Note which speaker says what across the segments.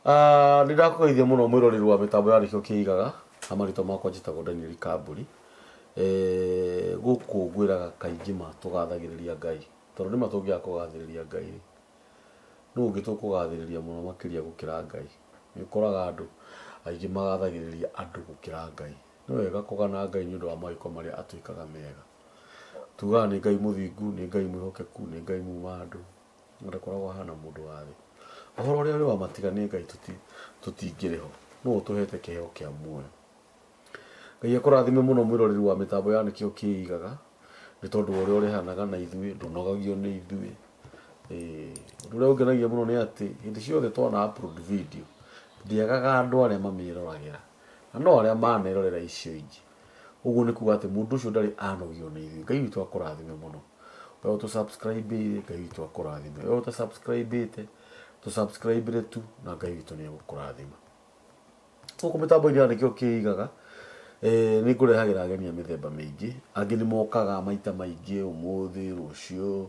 Speaker 1: Nĩ ndakũgeithia mũno mwĩroreri wa mĩtambo ya Nĩkĩo Kĩigaga na marĩtwa makwa njĩtagwo Daniel Kamburi. Gũkũ ngwĩraga kaingĩ ma tũgathagĩrĩria Ngai, tondũ nĩma tũngĩaga kũgathĩrĩria Ngai rĩ, nũ ũngĩ tũkũgathĩrĩria mũno makĩria gũkĩra Ngai? Nĩ ũkoraga andũ aingĩ magathagĩrĩria andũ gũkĩra Ngai. Nĩ wega kũgana Ngai nĩ ũndũ wa mawĩko marĩa atwĩkaga mega. Tugaga nĩ Ngai mũthingu, nĩ Ngai mwĩhokeku, nĩ Ngai muma andũ, na ndakoragwo ahana mũndũ wa thĩ. Ũhoro ũrĩa ũrĩ wa matiga nĩ Ngai tũtingĩrĩ ho, nũ ũtũhete kĩheo kĩa muoyo. Ngai akũrathime mũno mwĩroreri wa mĩtambo ya Nĩkĩo Kĩigaga, nĩ tondũ wa ũrĩa ũrehanaga na ithuĩ, ndũnogagio nĩ ithuĩ. Ũndũ ũrĩa ũngenagia mũno nĩ atĩ hĩndĩ ciothe twana upload video, ndiagaga andũ arĩa mamĩroragĩra, na no arĩa manerorera icio ingĩ. Ũguo nĩ kuga atĩ mũndũ ũcio ndarĩ anogio nĩ ithuĩ. Ngai witũ akũrathime mũno. We ũtũ subscribe ire, Ngai witũ akũrathime. We ũta subscribe ĩte, tũ subscribe tu na Ngai witũ nĩ egũkũrathima. Gũkũ mĩtambo-inĩ ya Nĩkĩo Kĩigaga, nĩ ngũrehagĩra ageni a mĩthemba mĩingĩ. Angĩ nĩ mokaga maita maingĩ ũmũthĩ, rũciũ,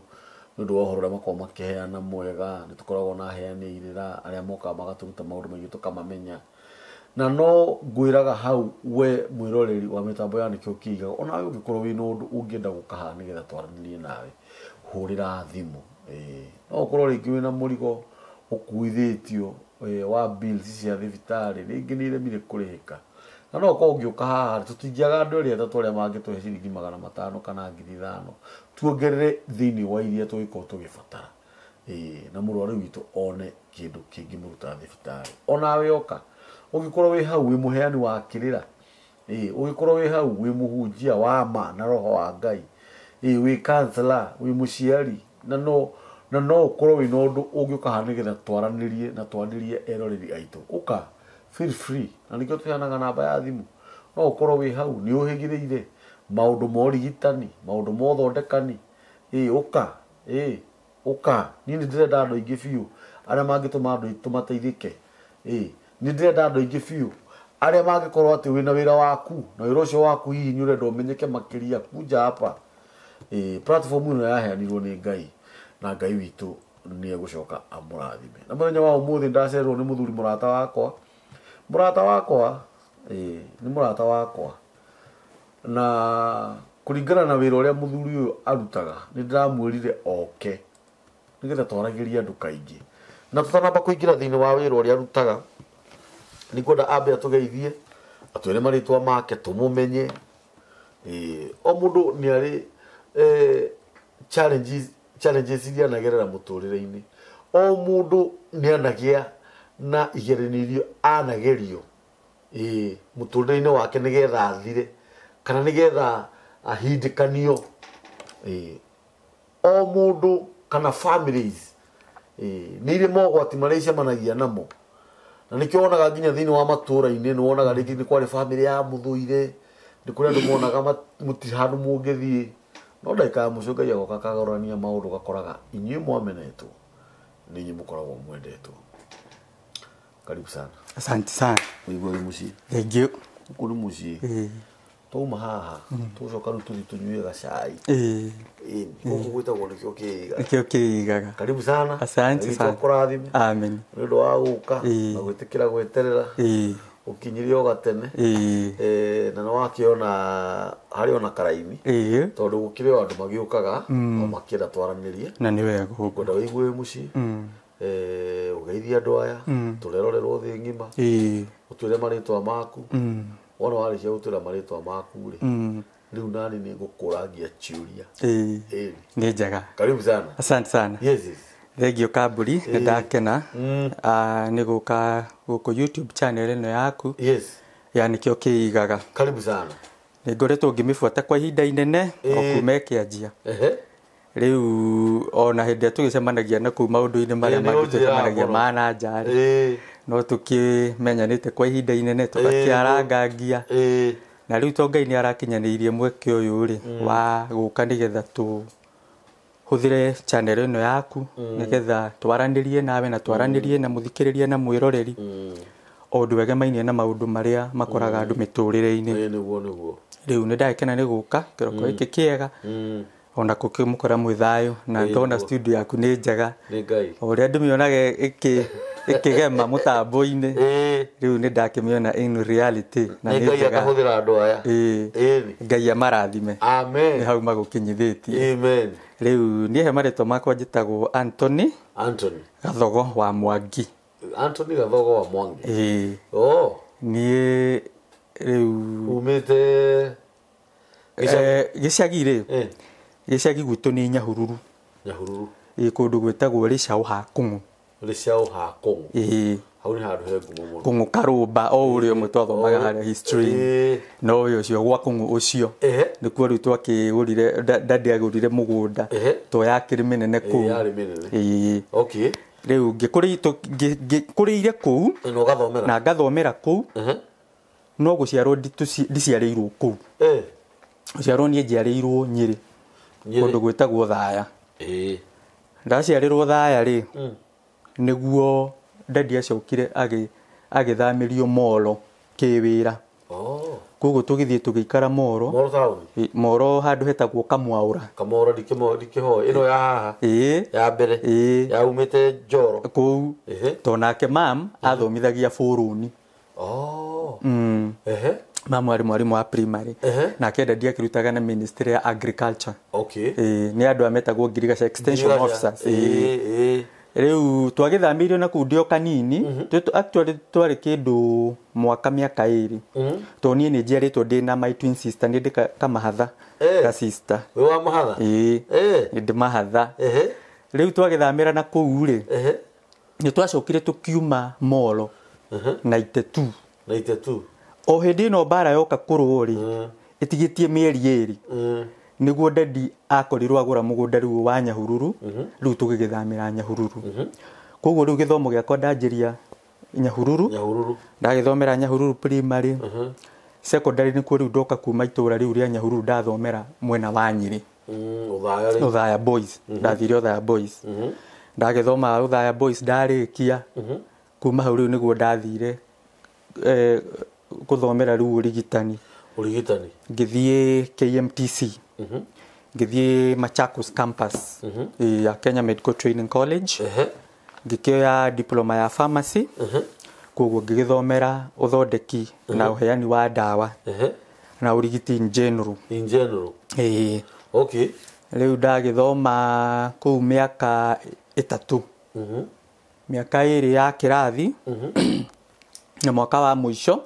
Speaker 1: nĩ ũndũ wa ũhoro ũrĩa makoragwo makĩheana mwega. Nĩ tũkoragwo na aheani a irĩra arĩa mokaga magatũruta maũndũ maingĩ tũkamamenya. Na no ngwĩraga hau we mwĩroreri wa mĩtambo ya Nĩkĩo Kĩigaga, onawe ũngĩkorwo wĩna ũndũ ũngĩenda gũka haha nĩgetha twaranĩrie nawe, hũrĩra thimũ. No ũkorwo rĩngĩ wĩna mũrigo ũkuithĩtio wa bills cia thibitarĩ, rĩngĩ nĩ iremire kũrĩhĩka. Na no ũkorwo ũngĩũka haha, tũtingĩaga andũ erĩ atatũ arĩa mangĩtũhe ciringi 500 kana 5,000, tuongerere thĩinĩ wa iria tũngĩkorwo tũgĩbatara. Na mũrwaru witũ one kĩndũ kĩngĩmũruta thibitarĩ. Onawe oka, ũngĩkorwo wĩ hau wĩ mũheani wa kĩrĩra, ũngĩkorwo wĩ hau wĩ mũhunjia wa ma na roho wa Ngai, wĩ counselor, wĩ mũciari, na no ũkorwo wĩna ũndũ ũngĩũka haha nĩgetha twaranĩrie na twanĩrie eroreri aitũ. Ũka, feel free. Na nĩkĩo tũheanaga namba ya thimũ. No ũkorwo wĩ hau nĩ ũhĩgĩrĩire maũndũ ma ũrigitani, maũndũ ma ũthondekani. Ũka, ũka. Niĩ nĩ ndĩrenda andũ aingĩ biũ arĩa mangĩtũma andũ aitũ mateithĩke. Nĩ ndĩrenda andũ aingĩ biũ arĩa mangĩkorwo atĩ wĩna wĩra waku, na wĩra ũcio waku hihi nĩ ũrenda ũmenyeke makĩria, kuja hapa. Platform ĩno yaheanirwo nĩ Ngai, na Ngai witũ nĩ egũcoka amũrathime. Na mũthenya wa ũmũthĩ ndacererwo nĩ mũthuri mũrata wakwa. Mũrata wakwa, nĩ mũrata wakwa. Na kũringana na wĩra ũrĩa mũthuri ũyũ arutaga, nĩ ndĩramwĩrire oke nĩgetha twaragĩrie andũ kaingĩ. Na tũtanamba kũingĩra thĩinĩ wa wĩra ũrĩa arutaga, nĩ ngwenda ambe atũgeithie, atwĩre marĩtwa make, tũmũmenye. O mũndũ nĩ arĩ challenges iria anagerera mũtũrĩre-inĩ. O mũndũ nĩ anagĩa na igeranio iria anagerio, mũtũrĩre-inĩ wake nĩgetha athire kana nĩgetha ahindĩkanio. O mũndũ kana families, nĩ irĩ mogwati marĩa icemanagia namo. Na nĩkĩo wonaga nginya thĩinĩ wa matũũra-inĩ, nĩ wonaga rĩngĩ nĩ kwarĩ family ya mũthũire, nĩ kũrĩ andũ monaga mũtirĩ handũ mũngĩthiĩ. No ndagĩka ya mũico Ngai agoka akagũrania maũndũ, ũgakoraga inyuĩ mwamenetwo nĩ inyuĩ mũkoragwo mwendetwo. Karibu sana.
Speaker 2: Asante sana.
Speaker 1: Ũigua wĩ mũciĩ?
Speaker 2: Thank you.
Speaker 1: Gũkũ nĩ mũciĩ. Twauma haha, tũgũcoka rĩu tũthiĩ tũnyue gacai. Gũkũ gwĩtagwo Nĩkĩo Kĩigaga.
Speaker 2: Nĩkĩo Kĩigaga.
Speaker 1: Karibu sana.
Speaker 2: Asante
Speaker 1: Ngai
Speaker 2: sana.
Speaker 1: akũrathime.
Speaker 2: Amen.
Speaker 1: Nĩ ũndũ wa gũka na gwĩtĩkĩra gweterera. Ũkinyire o gatene. Na nĩ wakĩona harĩ ona karaini. Tondũ gũkĩrĩ o andũ magĩũkaga, o makĩenda twaranĩrie.
Speaker 2: Na nĩ wega ũguo.
Speaker 1: Ngwenda wĩigue wĩ mũciĩ. Ũgeithie andũ aya, tũrerorerwo thĩ ng'ima. Ũtwĩre marĩtwa maku. Wona warĩkia gũtwĩra marĩtwa maku rĩ, rĩu nani nĩ ngũkũrangia ciũria.
Speaker 2: Nĩ njega.
Speaker 1: Karibu sana.
Speaker 2: Asante sana.
Speaker 1: Yes, yes.
Speaker 2: Thank you Kamburi, nĩ ndakena. Nĩ gũka gũkũ YouTube channel ĩno yaku.
Speaker 1: Yes.
Speaker 2: Ya Nĩkĩo Kĩigaga.
Speaker 1: Karibu sana.
Speaker 2: Nĩ ngoretwo ngĩmĩbuata kwa ihinda inene, o kuma ĩkĩanjia. Rĩu ona hĩndĩ ĩrĩa tũgĩcemanagia na kũu maũndũ-inĩ marĩa
Speaker 1: Nĩ
Speaker 2: mangĩ
Speaker 1: ũnjĩraga
Speaker 2: tũcemanagia
Speaker 1: mũno.
Speaker 2: ma na nja rĩ. No tũkĩmenyanĩte kwa ihinda inene, tũgakĩarangangia. Na rĩu to Ngai nĩ arakinyanĩirie mweke ũyũ rĩ, wa gũka nĩgetha tũhũthĩre channel ĩno yaku, nĩgetha twaranĩrie nawe na twaranĩrie na mũthikĩrĩria na mwĩroreri. O ũndũ wegemainie na maũndũ marĩa makoraga andũ mĩtũrĩre-inĩ.
Speaker 1: Nĩguo, nĩguo.
Speaker 2: Rĩu nĩ ndagĩkena nĩ gũka kĩroko gĩkĩ kĩega. Ona gũkĩmũkora mwĩ thayũ, na ndona studio yaku nĩ njega.
Speaker 1: Nĩ Ngai.
Speaker 2: O ũrĩa ndĩmĩonaga Ĩkĩgema mũtambo-inĩ. Rĩu nĩ ndakĩmĩona in reality na
Speaker 1: nĩ
Speaker 2: nĩ
Speaker 1: Ngai
Speaker 2: njega.
Speaker 1: Akahũthĩra andũ aya.
Speaker 2: Ĩĩ.
Speaker 1: Ĩni.
Speaker 2: Ngai amarathime.
Speaker 1: Amen.
Speaker 2: Nĩ hau magũkinyithĩtie.
Speaker 1: Amen.
Speaker 2: Rĩu niĩ he marĩtwa makwa njĩtagwo Anthony
Speaker 1: Anthony.
Speaker 2: Gathogo wa Mwangi.
Speaker 1: Anthony Gathogo wa Mwangi.
Speaker 2: Ĩĩ.
Speaker 1: Oh,
Speaker 2: Niĩ rĩu
Speaker 1: umĩte gĩcagi?
Speaker 2: Gĩcagi rĩ, gĩcagi gwitũ nĩ Nyahururu.
Speaker 1: Nyahururu.
Speaker 2: Ĩ kũndũ gwĩtagwo Rĩcaũ ha Kũng'ũ.
Speaker 1: Rĩcaũ ha Kũng'ũ.
Speaker 2: Ĩĩ.
Speaker 1: Hau nĩ handũ he ngumo mũno.
Speaker 2: Kũng'ũ Karũmba o ũrĩa ũmwe twathomaga harĩa history. No ũyũ ũcio gwa Kũng'ũ ũcio. Nĩkuo rĩu twakĩgũrire daddy agũrire mũgũnda. To yakĩrĩ mĩnene kũu.
Speaker 1: Yarĩ mĩnene.
Speaker 2: Ĩĩ.
Speaker 1: Okay.
Speaker 2: Rĩu ngĩkũrĩire kũu
Speaker 1: Na ũgathomera?
Speaker 2: Na ngathomera kũu. No gũciarwo ndiciarĩirwo kũu. Gũciarwo niĩ njiarĩirwo Nyĩrĩ.
Speaker 1: Nyĩrĩ.
Speaker 2: Kũndũ gwĩtagwo Thaya. Ndaciarĩrwo Thaya rĩ, nĩguo daddy acokire agĩthamĩrio Molo kĩwĩra.
Speaker 1: Oh.
Speaker 2: Koguo tũgĩthiĩ tũgĩikara Molo.
Speaker 1: Molo taũni?
Speaker 2: Molo handũ hetagwo Kamwaũra.
Speaker 1: Kamwaũra ndikĩhoe. Ĩno ya haha.
Speaker 2: Ĩĩ.
Speaker 1: Ya mbere.
Speaker 2: Ĩĩ.
Speaker 1: Ya umĩte Njoro.
Speaker 2: Kũu. To nake mam athomithagia bũrũni.
Speaker 1: Oh.
Speaker 2: Mamu arĩ mwarimũ wa primary. Nake daddy akĩrutaga na ministry ya agriculture.
Speaker 1: Okay.
Speaker 2: Ĩĩ, nĩ andũ a metagwo Ngirigaca extension
Speaker 1: Ngirigaca.
Speaker 2: officers. Ĩĩ. Rĩu twagĩthamĩirio na kũu ndĩ o kanini. Actually twarĩ kĩndũ mwaka mĩaka ĩrĩ. Tondũ niĩ nĩ njiarĩtwo ndĩ na my twin sister, nĩ ndĩ kamahatha ga sister.
Speaker 1: Wĩ wa mahatha?
Speaker 2: Ĩĩ. Nĩ ndĩ mahatha. Rĩu twagĩthamĩra na kũu rĩ, nĩ twacokire tũkiuma Molo 92.
Speaker 1: 92.
Speaker 2: O hĩndĩ ĩno mbara yoka kũrũo rĩ, ĩtigĩtie mĩeri ĩrĩ. Nĩguo daddy akorirwo agũra mũgũnda rĩu wa Nyahururu, rĩu tũgĩgĩthamĩra Nyahururu. Koguo rĩu gĩthomo gĩakwa ndanjĩria Nyahururu.
Speaker 1: Nyahururu.
Speaker 2: Ndagĩthomera Nyahururu primary. Secondary nĩkuo rĩu ndoka kuma itũra rĩu rĩa Nyahururu ndathomera mwena wa Nyĩrĩ.
Speaker 1: Othaya rĩ.
Speaker 2: Othaya Boys. Ndathire Othaya Boys. Ndagĩthoma Othaya Boys ndarĩkia. Kuma hau rĩu nĩguo ndathire gũthomera rĩu ũrigitani.
Speaker 1: Ũrigitani.
Speaker 2: Ngĩthiĩ KMTC. Ngĩthiĩ Machakos campus. Ya Kenya Medical Training College. Ngĩkĩoya diploma ya pharmacy. Koguo ngĩgĩthomera ũthondeki na ũheani wa ndawa. Na ũrigiti in general.
Speaker 1: In general.
Speaker 2: Ĩĩ.
Speaker 1: Okay.
Speaker 2: Rĩu ndagĩthoma kũu mĩaka 3. Mĩaka 2 ya kĩrathi. Na mwaka wa mũico.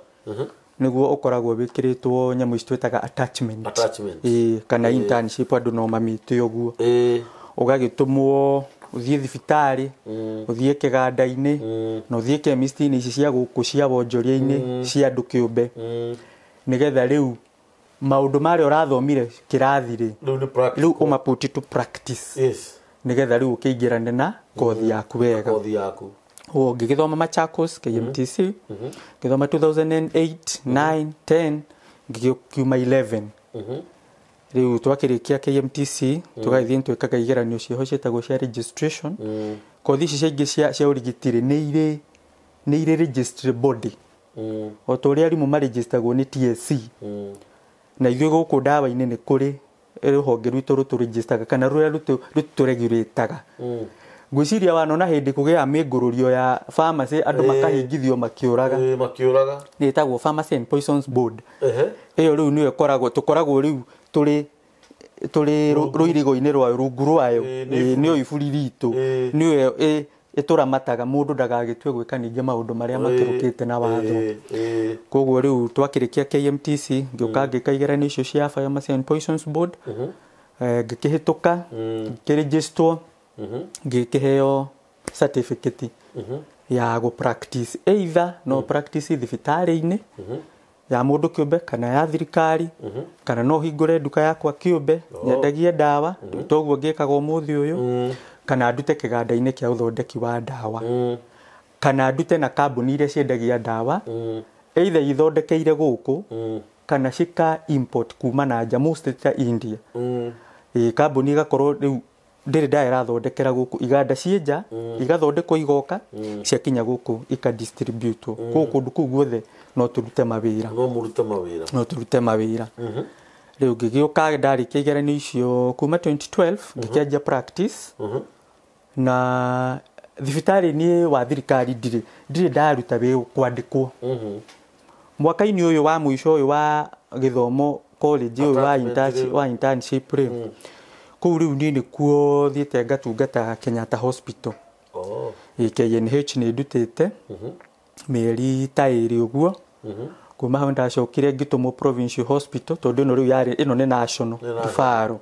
Speaker 2: Nĩguo ũkoragwo wĩkĩrĩtwo nyamũ ici twĩtaga attachment.
Speaker 1: Attachment.
Speaker 2: Ĩĩ, kana internship andũ no mamĩte ũguo. Ũgagĩtũmwo ũthiĩ thibitarĩ, ũthiĩ kĩganda-inĩ, na ũthiĩ chemist-inĩ ici cia gũkũ cia wonjoria-inĩ, cia andũ kĩũmbe. Nĩgetha rĩu maũndũ marĩa ũrathomire kĩrathi rĩ,
Speaker 1: Rĩu nĩ practical.
Speaker 2: rĩu ũmaput to practice.
Speaker 1: Yes.
Speaker 2: Nĩgetha rĩu ũkĩingĩrane na kothi yaku wega.
Speaker 1: Kothi yaku.
Speaker 2: Ũguo ngĩgĩthoma Machakos KMTC, ngĩthoma 2008, 9, 10, ngĩkiuma 11. Rĩu twakĩrĩkia KMTC, tũgagĩthiĩ twĩkaga igeranio ciĩho ciĩtagwo cia registration. Kothi ici ciaingĩ cia ũrigiti rĩ, nĩ irĩ registry body. O ta ũrĩa arimũ marejistagwo nĩ TSC. Na ithuĩ gũkũ ndawa-inĩ nĩ kũrĩ rũhonge rwitũ rũtũregistaga kana rũrĩa rũtũregurĩtaga. Ngwĩciria wanona hĩndĩ kũgĩa mĩngũrũrio ya pharmacy andũ makahingithio makĩũraga.
Speaker 1: Makĩũraga.
Speaker 2: Nĩ ĩtagwo Pharmacy and Poisons Board. Ĩyo rĩu nĩyo ĩkoragwo, tũkoragwo rĩu tũrĩ rũirigo-inĩ rwayo, rungu rwayo. Nĩyo iburi ritũ. Nĩyo ĩtũramataga mũndũ ndagagĩtue gwĩka ningĩ maũndũ marĩa makĩrũkĩte na watho. Koguo rĩu twakĩrĩkia KMTC, ngĩũka ngĩka igeranio icio cia Pharmacy and Poisons Board. Ngĩkĩhĩtũka, ngĩkĩrĩgĩstwo, ngĩkĩheo certificate ya gũ practice either no practice thibitarĩ-inĩ ya mũndũ kĩũmbe kana ya thirikari, kana no hingũre nduka yakwa kĩũmbe, nyendagie ndawa, toguo ngĩkaga ũmũthĩ ũyũ, kana ndute kĩganda-inĩ kĩa ũthondeki wa ndawa, kana ndute na kambuni iria ciendagia ndawa, either ithondekeire gũkũ, kana cika import kuma na nja, mostly ta India. Kambuni igakorwo rĩu ndĩrĩ ndawa ĩrathondekera gũkũ, iganda ciĩ nja, igathondekwo igoka, ciakinya gũkũ ikadistributwo. Koguo kũndũ kũu guothe no tũrute mawĩra.
Speaker 1: No mũrute mawĩra.
Speaker 2: No tũrute mawĩra. Rĩu ngĩgĩũka ndarĩkia igeranio icio kuma 2012, ngĩkĩanjia practice. Na Thibitarĩ niĩ wa thirikari ndirĩ ndaruta wĩ kwandĩkwo. Mwaka-inĩ ũyũ wa mũico ũyũ wa gĩthomo college ũyũ wa internship rĩ, kũu rĩu niĩ nĩkuo thiĩte ngatungata Kenyatta Hospital. KNH nĩ ndutĩte mĩeri ta ĩrĩ ũguo. Kuma hau ndacokire ngĩtũmwo Provincial Hospital tondũ ĩno rĩu yarĩ ĩno nĩ national referral.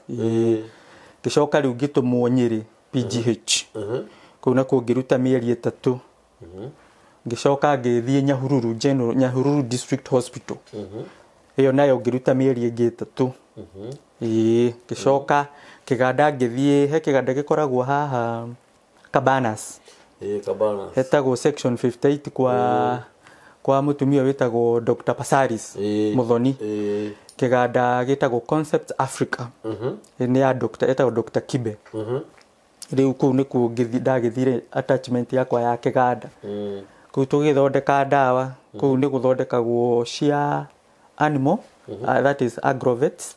Speaker 2: Ngĩcoka rĩu ngĩtũmwo Nyĩrĩ PGH. Kũu nakuo ngĩruta mĩeri 3. Ngĩcoka ngĩthiĩ Nyahururu General Nyahururu District Hospital. Ĩyo nayo ngĩruta mĩeri ĩngĩ 3. Ngĩcoka kĩganda ngĩthiĩ he kĩganda gĩkoragwo haha Cabanas.
Speaker 1: Cabanas.
Speaker 2: Hetagwo section 58 kwa mũtumia wĩtagwo Dr. Pasaris Muthoni. Kĩganda gĩtagwo Concept Africa. Nĩ ya Dr. etagwo Dr. Kibe. Rĩu kũu nĩkuo ndagĩthire attachment yakwa ya kĩganda. Kũu tũgĩthondeka ndawa, kũu nĩ gũthondekagwo cia animal, that is agrovets.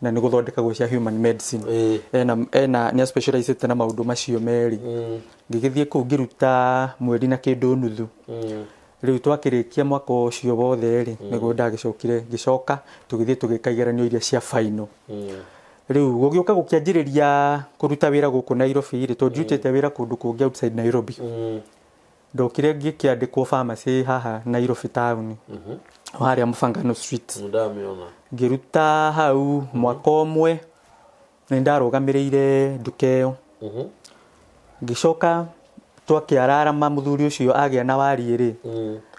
Speaker 2: Na nĩ gũthondekagwo cia human medicine. Ena nĩ specialized na maũndũ macio merĩ. Ngĩgĩthiĩ kũu ngĩruta mweri na kĩndũ nuthu. Rĩu twakĩrĩkia mwaka ũcio wothe rĩ, nĩguo ndagĩcokire ngĩcoka tũgĩthiĩ tũgĩka igeranio iria cia final. Rĩu gũgĩũka gũkĩanjĩrĩria kũruta wĩra gũkũ Nairobi rĩ, tondũ ndutĩte wĩra kũndũ kũngĩ outside Nairobi. Ndokire ngĩkĩandĩkwo pharmacy haha Nairobi town. Harĩa Mũbangano Street. Ngĩruta hau mwaka ũmwe, nĩ ndarũgamĩrĩire nduka ĩyo. Ngĩcoka twakĩararama mũthuri ũcio agĩa na wariĩ rĩ,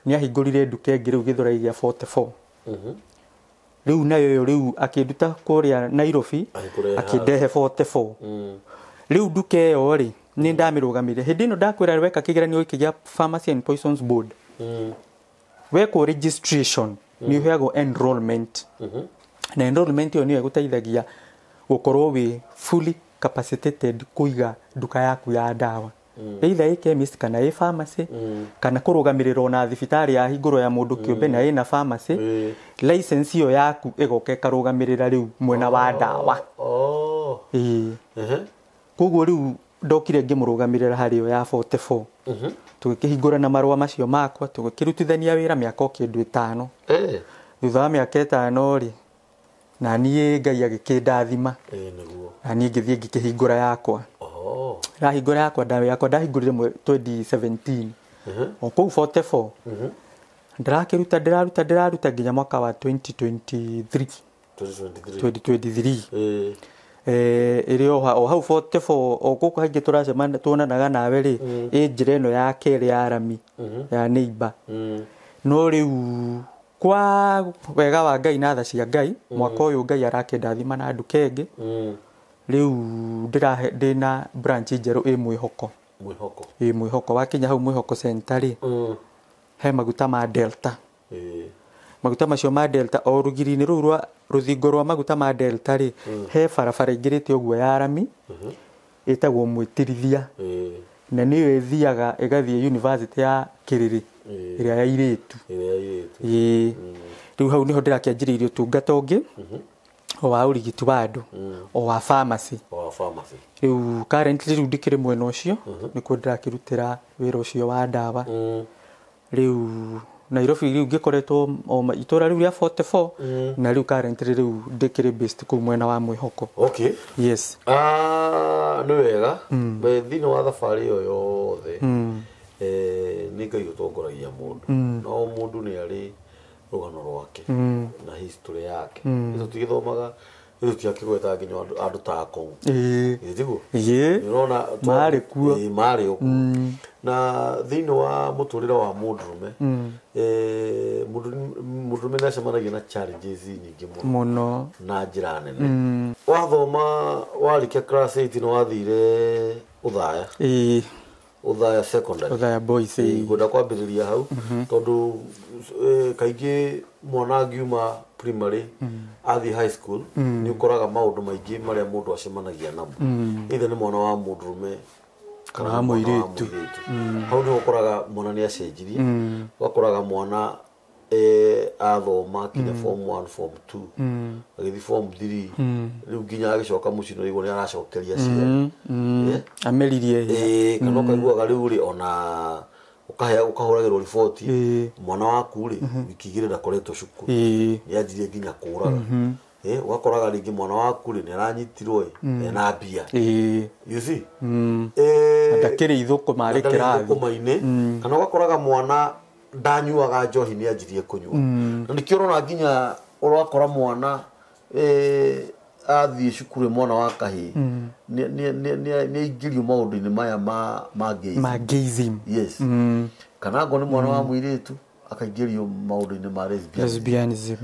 Speaker 2: nĩ ahingũrire nduka ĩngĩ rĩu Gĩthũrai gĩa 44. Rĩu nayo rĩu akĩnduta kũrĩa Nairobi akĩndehe 44. Rĩu nduka ĩyo rĩ, nĩ ndamĩrũgamĩrĩire. Hĩndĩ ĩno ndakwĩra weka kĩgeranio gĩkĩ gĩa Pharmacy and Poisons Board. Wekwo registration nĩ ũheagwo enrollment. Na enrollment ĩyo nĩyo ĩgũteithagia gũkorwo wĩ fully capacitated kũiga nduka yaku ya ndawa. Either ĩ chemist kana ĩ pharmacy, kana kũrũgamĩrĩra ona thibitarĩ ya hingũrwo ya mũndũ kĩũmbe na ĩna pharmacy. License ĩyo yaku ĩgoka ĩkarũgamĩrĩra rĩu mwena wa ndawa. Koguo rĩu ndokire ngĩmũrũgamĩrĩra harĩ ĩyo ya 44. Tũgĩkĩhingũra na marũa macio makwa, tũgĩkĩrutithania wĩra mĩaka o kĩndũ 5. Thutha wa mĩaka 5 rĩ, na niĩ Ngai agĩkĩndathima. Na niĩ ngĩthiĩ ngĩkĩhingũra yakwa. Ndahingũra yakwa ndawa yakwa ndahingũrire 2017. O kũu 44. Ndĩrakĩruta ndĩraruta nginya mwaka wa 2023. 2023. Ĩrĩ o hau 44 o gũkũ haingĩ tũracemania tuonanaga nawe rĩ, ĩ njĩra ĩno ya kerĩ ya rami ya neighbor. No rĩu kwa wega wa Ngai na tha cia Ngai, mwaka ũyũ Ngai arakĩndathima na nduka ĩngĩ. Rĩu ndĩna branch njerũ ĩ Mwĩhoko. Ĩ Mwĩhoko. Wakinya hau Mwĩhoko Center rĩ, he maguta ma Delta. Maguta macio ma Delta o rũgiri-inĩ rũu rwa rũthingo rwa maguta ma Delta rĩ, he barabara ĩingĩrĩte ũguo ya rami ĩtagwo Mwĩtirithia. Na nĩyo ĩthiaga ĩgathiĩ university ya Kĩrĩrĩ ĩrĩa ya airĩtu. Rĩu hau nĩho ndĩrakĩanjĩrĩirie ũtungata ũngĩ o wa ũrigiti wa andũ, o wa pharmacy. Rĩu currently rĩu ndĩkĩrĩ mwena ũcio, nĩkuo ndĩrakĩrutĩra wĩra ũcio wa ndawa. Rĩu Nairobi rĩu ngĩkoretwo o itũra rĩu rĩa 44, na rĩu currently rĩu ndĩkĩrĩ based kũu mwena wa Mwĩhoko. Yes.
Speaker 1: Nĩ wega. Thĩinĩ wa thabarĩ ĩyo yothe, nĩ Ngai ũtongoragia mũndũ. No mũndũ nĩ arĩ rũgano rwake na history yake. Tũtigĩthomaga tũtiakĩgwetaga nginya andũ ta Akong'u. Tiguo? Ũrona
Speaker 2: marĩ kuo.
Speaker 1: Marĩ o kuo. Na thĩinĩ wa mũtũrĩre wa mũndũrũme, mũndũrũme nĩ acemanagia na challenges nyingĩ
Speaker 2: mũno
Speaker 1: na njĩra nene. Wathoma warĩkia class 8 nĩ wathire Ũthaya. Ũthaya secondary.
Speaker 2: Ũthaya boys.
Speaker 1: Ngwenda kwambĩrĩria hau tondũ kaingĩ mwana angiuma primary athiĩ high school nĩ ũkoraga maũndũ maingĩ marĩa mũndũ acemanagia namo. Either nĩ mwana wa mũndũrũme kana
Speaker 2: wa mũirĩtu.
Speaker 1: Hau nĩho ũkoraga mwana nĩ acenjirie, ũgakoraga mwana Athoma kinya form 1 form 2 agĩthiĩ form 3 rĩu nginya agĩcoka mũciĩ no igua nĩ aracokeria ciana.
Speaker 2: Ameririe.
Speaker 1: Kana ũkaiguaga rĩu rĩ ona ukahũragĩrwo riboti mwana waku rĩ wiki igĩrĩ ndakoretwo cukuru nĩ anjirie nginya kũraga. Ũgakoraga rĩngĩ mwana waku rĩ nĩ aranyitirwo ena mbia. You see?
Speaker 2: Ndakĩrĩ ithũkũma arĩ kĩrathi.
Speaker 1: Ithũkũma-inĩ. Kana ũgakoraga mwana ndanyuaga njohi nĩ anjirie kũnyua. Na nĩkĩo ũrona nginya ũrakora mwana athiĩ cukuru mwana wa kahĩĩ nĩ aingĩrio maũndũ-inĩ maya ma
Speaker 2: gayism.
Speaker 1: Yes. Kana ngo nĩ mwana wa mũirĩtu akaingĩrio maũndũ-inĩ ma
Speaker 2: lesbianism.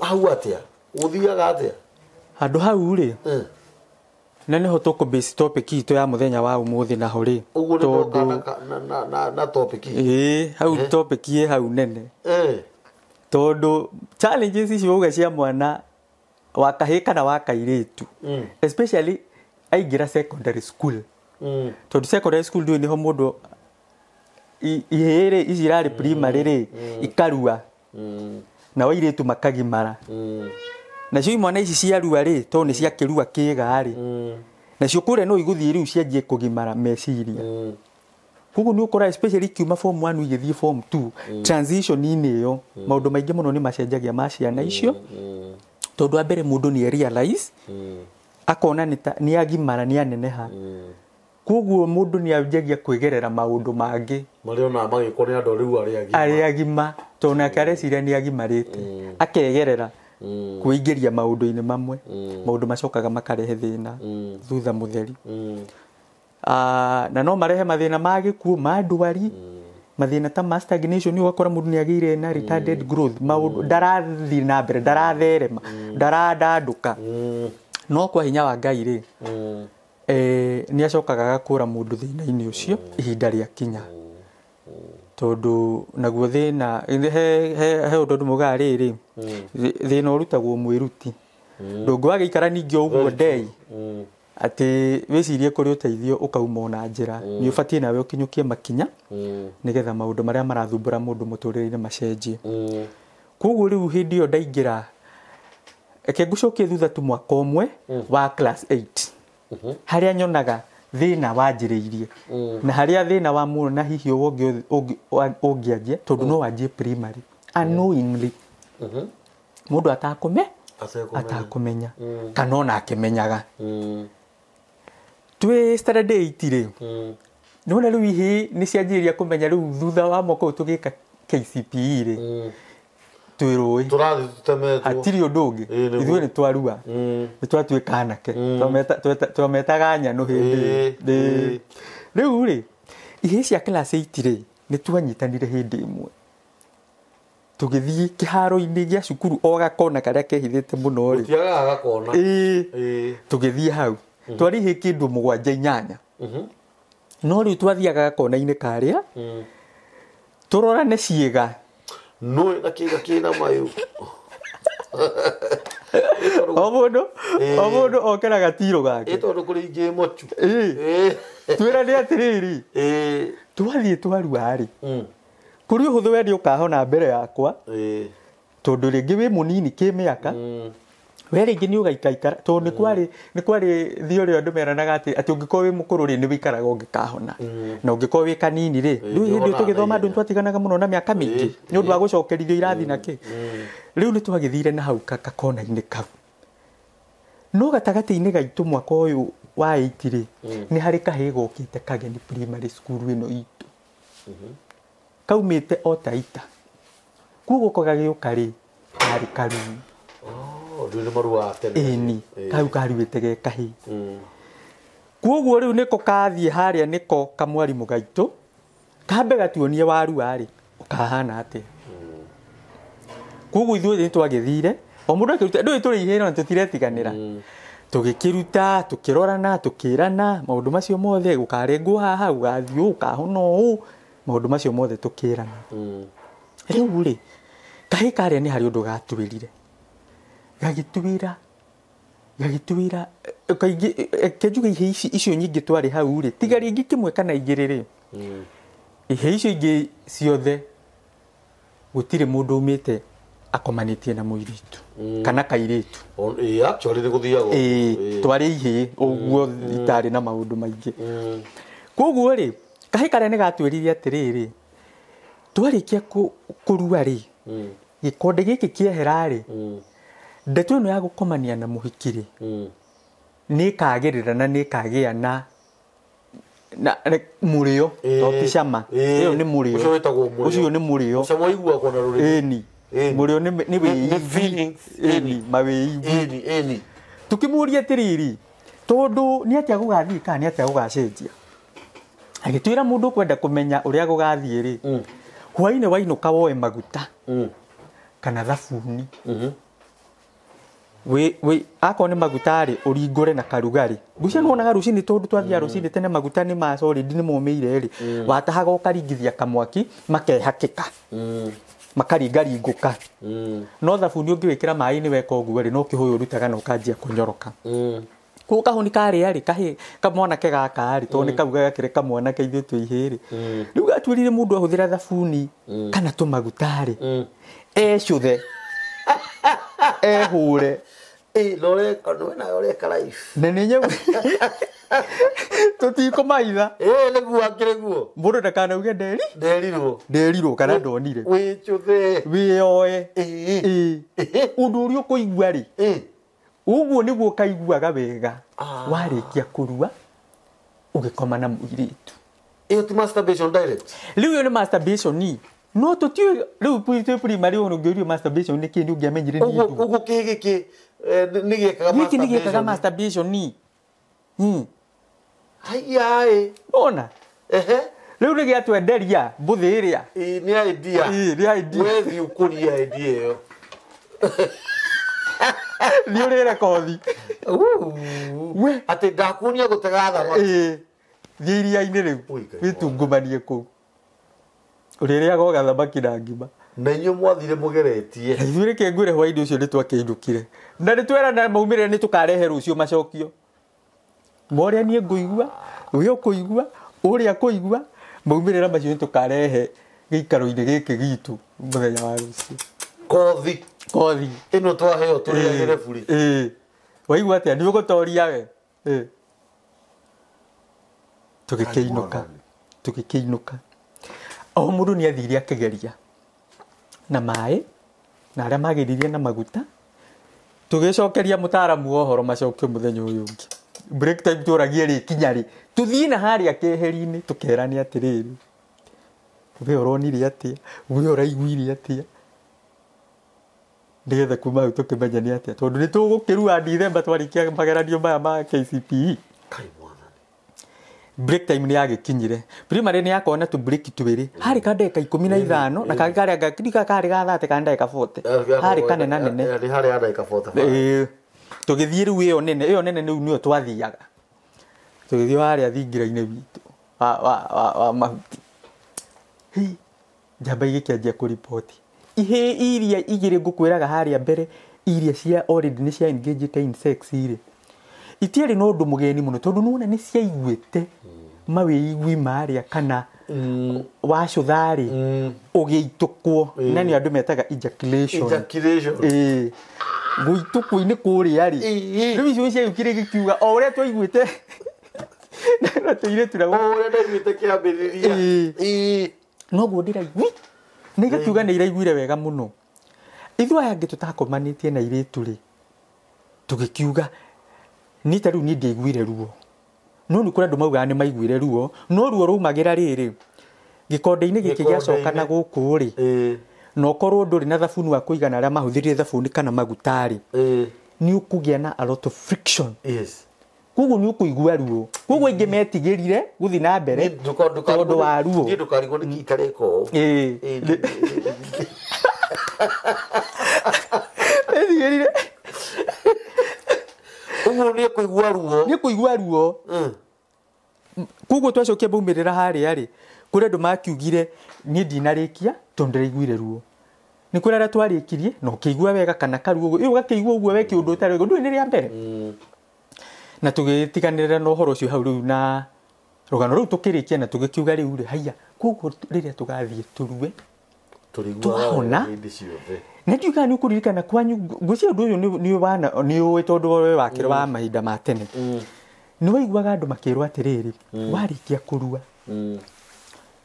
Speaker 1: Hau atĩa? Ũthiaga atĩa?
Speaker 2: Handũ hau rĩ na nĩho tũkũ base topic itũ ya mũthenya wa ũmũthĩ naho rĩ.
Speaker 1: Ũguo nĩ na topic.
Speaker 2: Hau topic ĩ hau nene. Tondũ challenges icio uga cia mwana wa kahĩĩ kana wa kairĩtu especially aingĩra secondary school. Tondũ secondary school ndũĩ nĩho mũndũ ihĩĩ rĩ ici irarĩ primary rĩ ikarua na airĩtu makagimara. Nacio imwana ici ciarua rĩ tondũ nĩ ciakĩrua kĩga rĩ nacio kũrĩa no igũthiĩ rĩu cianjie kũgimara meciria. Koguo nĩ ũkora especially kiuma form 1 igĩthiĩ form 2 transition-inĩ ĩyo maũndũ maingĩ mũno nĩ macenjagia ma ciana icio. Tondũ wa mbere mũndũ nĩ realize akona nĩ agimara nĩ aneneha. Koguo mũndũ nĩ anjagia kwĩgerera maũndũ mangĩ
Speaker 1: marĩa ona magĩkwo nĩ andũ rĩu arĩa agima.
Speaker 2: Arĩa agima tondũ nake areciria nĩ agimarĩte akegerera kwĩingĩria maũndũ-inĩ mamwe. Maũndũ macokaga makarehe thĩna thutha mũtheri. Na no marehe mathĩna ma gĩkuũ ma ndwari mathĩna ta ma stagnation ũgakora mũndũ nĩ agĩire na retarded growth maũndũ ndarathiĩ na mbere ndaratherema ndaradandũka. No kwa hinya wa Ngai rĩ nĩ acokaga agakũra mũndũ thĩna-inĩ ũcio ihinda rĩa kinya. Tondũ naguo thĩna he ũndũ andũ maugaga rĩrĩ thĩna ũrutagwo mwĩruti. Ndũngĩwagĩikara ningĩ o ũguo ndei atĩ wĩcirie kũrĩ ũteithio ũkauma ona njĩra. Nĩ ũbatiĩ nawe ũkinyũkie makinya nĩgetha maũndũ marĩa marathumbũra mũndũ mũtũrĩre-inĩ macenjie. Koguo rĩu hĩndĩ ĩyo ndaingĩra reke ngũcokie thutha tu mwaka ũmwe wa class 8 harĩa nyonaga thĩna wanjĩrĩirie na harĩa thĩna wa mũno na hihi ũngĩanjia tondũ no wanjie primary unknowingly. Mũndũ atakũmenya kana ona akĩmenyaga. Twĩ standard 8 rĩ nĩwona rĩu ihĩĩ nĩ cianjĩrĩria kũmenya rĩu thutha wa mwaka ũyũ tũgĩka KCPE rĩ twĩ rũĩ
Speaker 1: tũrathiĩ tũtemetwo
Speaker 2: hatirĩ ũndũ ũngĩ ithuĩ nĩ twarua nĩ twatuĩka anake twametaga nyanũ hĩndĩ ĩyo. Rĩu rĩ ihĩĩ cia class 8 rĩ nĩ twanyitanire hĩndĩ ĩmwe tũgĩthiĩ kĩharo-inĩ gĩa cukuru o gakona karĩa kehithĩte mũno rĩ
Speaker 1: gũtiagaga gakona.
Speaker 2: Tũgĩthiĩ hau twarĩ ihĩĩ kĩndũ 7 8 no rĩu twathiaga gakona-inĩ karĩa tũrorane ciĩga
Speaker 1: no na kĩga kĩna mayũ.
Speaker 2: O mũndũ okera gatiro gake.
Speaker 1: Tondũ kũrĩ ingĩ mochu.
Speaker 2: Twĩrane atĩrĩrĩ twathiĩ twarua rĩ kũrĩ ũhũthũ we nĩ ũkahona mbere yakwa tondũ rĩngĩ wĩ mũnini kĩmĩaka we rĩngĩ nĩ ũgaikaikara tondũ nĩ kwarĩ theory andũ meranaga atĩ ũngĩkorwo wĩ mũkũrũ rĩ nĩ wĩikaraga ũngĩkahona na ũngĩkorwo wĩ kanini rĩ rĩu hĩndĩ ĩyo tũgĩthoma andũ nĩtwatiganaga mũno na mĩaka mĩingĩ nĩ ũndũ wa gũcokerithio irathi na kĩ. Rĩu nĩ twagĩthire na hau gakona-inĩ kau no gatagatĩ-inĩ gaitũ mwaka ũyũ wa 8 rĩ nĩ harĩ kahĩĩ gokĩte kageni primary school ĩno itũ kaumĩte o Taita. Koguo ko gagĩũka rĩ karĩ karuu.
Speaker 1: Rĩu nĩ maruaga tene.
Speaker 2: Ĩni kau karuĩte ge kahĩĩ. Koguo rĩu nĩko kathiĩ harĩa nĩko kamwarimũ gaitũ kambe gatuonie warua rĩ ũkahana atĩa. Koguo ithuĩ nĩ twagĩthire o mũndũ akĩruta ndũĩ tũrĩ ihĩĩ na tũtiretiganĩra. Tũgĩkĩruta tũkĩrorana tũkĩrana maũndũ macio mothe gũkarengwo haha gũgathiĩ ũũ ũkahona ũũ maũndũ macio mothe tũkĩrana. Rĩu rĩ kahĩĩ karĩa nĩ harĩ ũndũ gatwĩrire gagĩtwĩra kaingĩ reke njuge ihĩĩ icio nyingĩ twarĩ hau rĩ tiga rĩngĩ kĩmwe kana igĩrĩ rĩ ihĩĩ icio ingĩ ciothe Gũtirĩ mũndũ umĩte akomanĩtie na mũirĩtu kana kairĩtu.
Speaker 1: Actually nĩ gũthiagwo.
Speaker 2: Twarĩ ihĩĩ ũguo itarĩ na maũndũ maingĩ. Koguo rĩ kahĩ karĩa nĩ gatwĩrire atĩrĩrĩ twarĩkia kũrua rĩ gĩkonde gĩkĩ kĩehera rĩ ndeto ĩno ya gũkomania na mũhiki rĩ nĩ ĩkagĩrĩra na nĩ ĩkagĩa na mũrĩo to ti cama. Ĩyo nĩ mũrĩo.
Speaker 1: Ũcio wĩtagwo mũrĩo.
Speaker 2: Ũcio nĩ mũrĩo.
Speaker 1: Cama ũiguagwo na rũrĩmĩ.
Speaker 2: Ĩni. Mũrĩo nĩ wĩigwi. Ĩni, mawĩigwi.
Speaker 1: Ĩni.
Speaker 2: Tũkĩmũria atĩrĩrĩ tondũ nĩ atĩa gũgathiĩ kana nĩ atĩa gũgacenjia. Agĩtwĩra mũndũ ũkwenda kũmenya ũrĩa gũgathiĩ rĩ hwainĩ wainũka woe maguta kana thabuni. We akorwo nĩ maguta rĩ ũringũre na karugarĩ. Ngwĩciria nĩwonaga rũcinĩ tondũ twathiaga rũcinĩ tene maguta nĩ ma solid nĩ momĩire rĩ watahaga ũkaringithia kamwaki makehakĩka makaringaringũka. No thabuni ũngĩwĩkĩra maĩ-inĩ weka ũguo rĩ no kĩhũyũ ũrutaga na ũkanjia kũnyoroka. Koguo kahũni karĩa rĩ kahĩ kamwanake gaka rĩ tondũ nĩ kauga gakĩrĩ kamwanake ithuĩ twĩ ihĩĩ rĩ rĩu gatwĩrire mũndũ ahũthĩra thabuni kana tũmaguta rĩ ecũthe ehũre.
Speaker 1: Ũreka life.
Speaker 2: Na nĩ nyamũ tũtikũmaitha.
Speaker 1: Nĩguo akĩrĩ guo.
Speaker 2: Mũndũ ndakanauge
Speaker 1: nderirwo.
Speaker 2: Nderirwo kana ndonire.
Speaker 1: Wĩcũthe.
Speaker 2: Wĩyoe. Ũndũ ũrĩa ũkũigua rĩ ũguo nĩguo ũkaiguaga wega warĩkia kũrua ũgĩkoma na mũirĩtu.
Speaker 1: Ĩyo ti masturbation direct.
Speaker 2: Rĩu ĩyo nĩ masturbation. No tũtiũĩ rĩu twĩ primary ũguo ũngĩũrio masturbation nĩ kĩĩ nĩ ũngĩamenyire nĩ
Speaker 1: ũguo. Ũguo kĩĩ gĩkĩ nĩ gĩkaga masturbation.
Speaker 2: Gĩkĩ nĩ gĩkaga masturbation.
Speaker 1: Haiya ĩ.
Speaker 2: Ona.
Speaker 1: Ehe.
Speaker 2: Rĩu nĩ gĩatwenderia mbũthĩ ĩrĩa.
Speaker 1: Nĩ idea.
Speaker 2: Nĩ idea.
Speaker 1: We thiĩ ũkũrie idea ĩyo.
Speaker 2: Nĩ ũrĩre kothi.
Speaker 1: We atĩ ndakuonia gũtega thamaki.
Speaker 2: Thiĩ iria-inĩ rĩu wĩtungumanie kũu. Ũrĩrĩaga o gathamaki na ngima.
Speaker 1: Na inyuĩ mwathire mũgeretie.
Speaker 2: Ithuĩ reke ngwĩre hwaĩ-inĩ ũcio nĩ twakĩinũkire. Na nĩ twerana maumĩrĩra nĩ tũkarehe rũciũ macokio. Ma ũrĩa niĩ ngũigua, we ũkũigua, ũrĩa akũigua, maumĩrĩra macio nĩ tũkarehe gĩikaro-inĩ gĩkĩ gitũ mũthenya wa rũciũ.
Speaker 1: Kothi.
Speaker 2: Kothi.
Speaker 1: Ĩno twaheo tũrĩagĩre buri.
Speaker 2: Waigua atĩa? Nĩ ũgũtoria we. Tũgĩkĩinũka. Tũgĩkĩinũka. O mũndũ nĩ athire akĩgeria na maĩ na arĩa mageririe na maguta. Tũgĩcokeria mũtaaramu wa ũhoro macokio mũthenya ũyũ ũngĩ. Break time tũragie rĩ kinya rĩ tũthiĩ na harĩa keheri-inĩ tũkerane atĩrĩrĩ we ũronire atĩa, we ũraiguire atĩa, nĩgetha kuma hau tũkĩmenya nĩ atĩa tondũ nĩ tũgũkĩrua Dithemba twarĩkia mageranio maya ma KCPE. Break time nĩ yagĩkinyire. Primary nĩ yakorwo na tũ break twĩrĩ. Harĩ ka ndagĩka 15 na kangĩ karĩa karĩ ga 30 kana ndagĩka 40. Harĩ kanena nene.
Speaker 1: Harĩ ya ndagĩka 45.
Speaker 2: Tũgĩthiĩ rĩu ĩyo nene, ĩyo nene rĩu nĩyo twathiaga. Tũgĩthiĩ harĩa thingira-inĩ witũ wa mahuti. Njamba igĩkĩanjia kũriboti. Ihĩĩ iria igĩrĩ ngũkwĩraga harĩa mbere iria cia already nĩ cia engaged in sex rĩ. Itiarĩ na ũndũ mũgeni mũno tondũ nĩwona nĩ ciaiguĩte mawĩigwi marĩa kana wacũtha rĩ ũgĩitũkwo na nĩ andũ metaga ejaculation. Gũitũkwo-inĩ kũrĩa rĩ rĩu icio ciaiyũkire gĩkiuga o ũrĩa twaiguĩte na tũirĩtu na
Speaker 1: o ũrĩa ndaiguĩte kĩambĩrĩria
Speaker 2: noguo ndĩraigui nĩ igakiuga nĩ iraiguire wega mũno. Ithuĩ aya angĩ tũtakomanĩtie na irĩtu rĩ tũgĩkiuga niĩ ta rĩu niĩ ndiaiguire ruo no nĩ kũrĩ andũ maugaga nĩ maiguire ruo no ruo raumagĩra rĩrĩ gĩkonde-inĩ gĩkĩ gĩacoka na gũkũ rĩ na ũkorwo ndũrĩ na thabuni wa kũigana arĩa mahũthĩrire thabuni kana maguta rĩ nĩ ũkũgĩa na a lot of friction. Koguo nĩ ũkũigua ruo. Koguo aingĩ metigĩrire gũthiĩ na mbere tondũ wa ruo.
Speaker 1: Niĩ ndũkarigwo nĩ kĩ itareka ũũ.
Speaker 2: Metigĩrire.
Speaker 1: Ũguo nĩ kũigua ruo.
Speaker 2: Nĩ kũigua ruo. Koguo twacokia maumĩrĩra harĩa rĩ kũrĩ andũ makiugire niĩ ndinarĩkia tondũ ndĩraiguire ruo. Nĩ kũrĩ arĩa twarĩkirie na ũkĩigua wega kana karuo ũguo ũgakĩigua ũguo we kĩũndũ ũtarĩ ũguo ndũĩ nĩ rĩa mbere. Na tũgĩtiganĩrĩra na ũhoro ũcio hau rĩu na rũgano rũu tũkĩrĩkia na tũgĩkiuga rĩu rĩ haiya koguo rĩrĩa tũgathiĩ tũrue Twahona na ndiuga nĩ ũkũririkana kwanyu ngwĩciria ũndũ ũyũ nĩ ũĩ tondũ we wakĩrĩ wa mahinda ma tene. Nĩ waiguaga andũ makĩrwo atĩrĩrĩ, warĩkia kũrua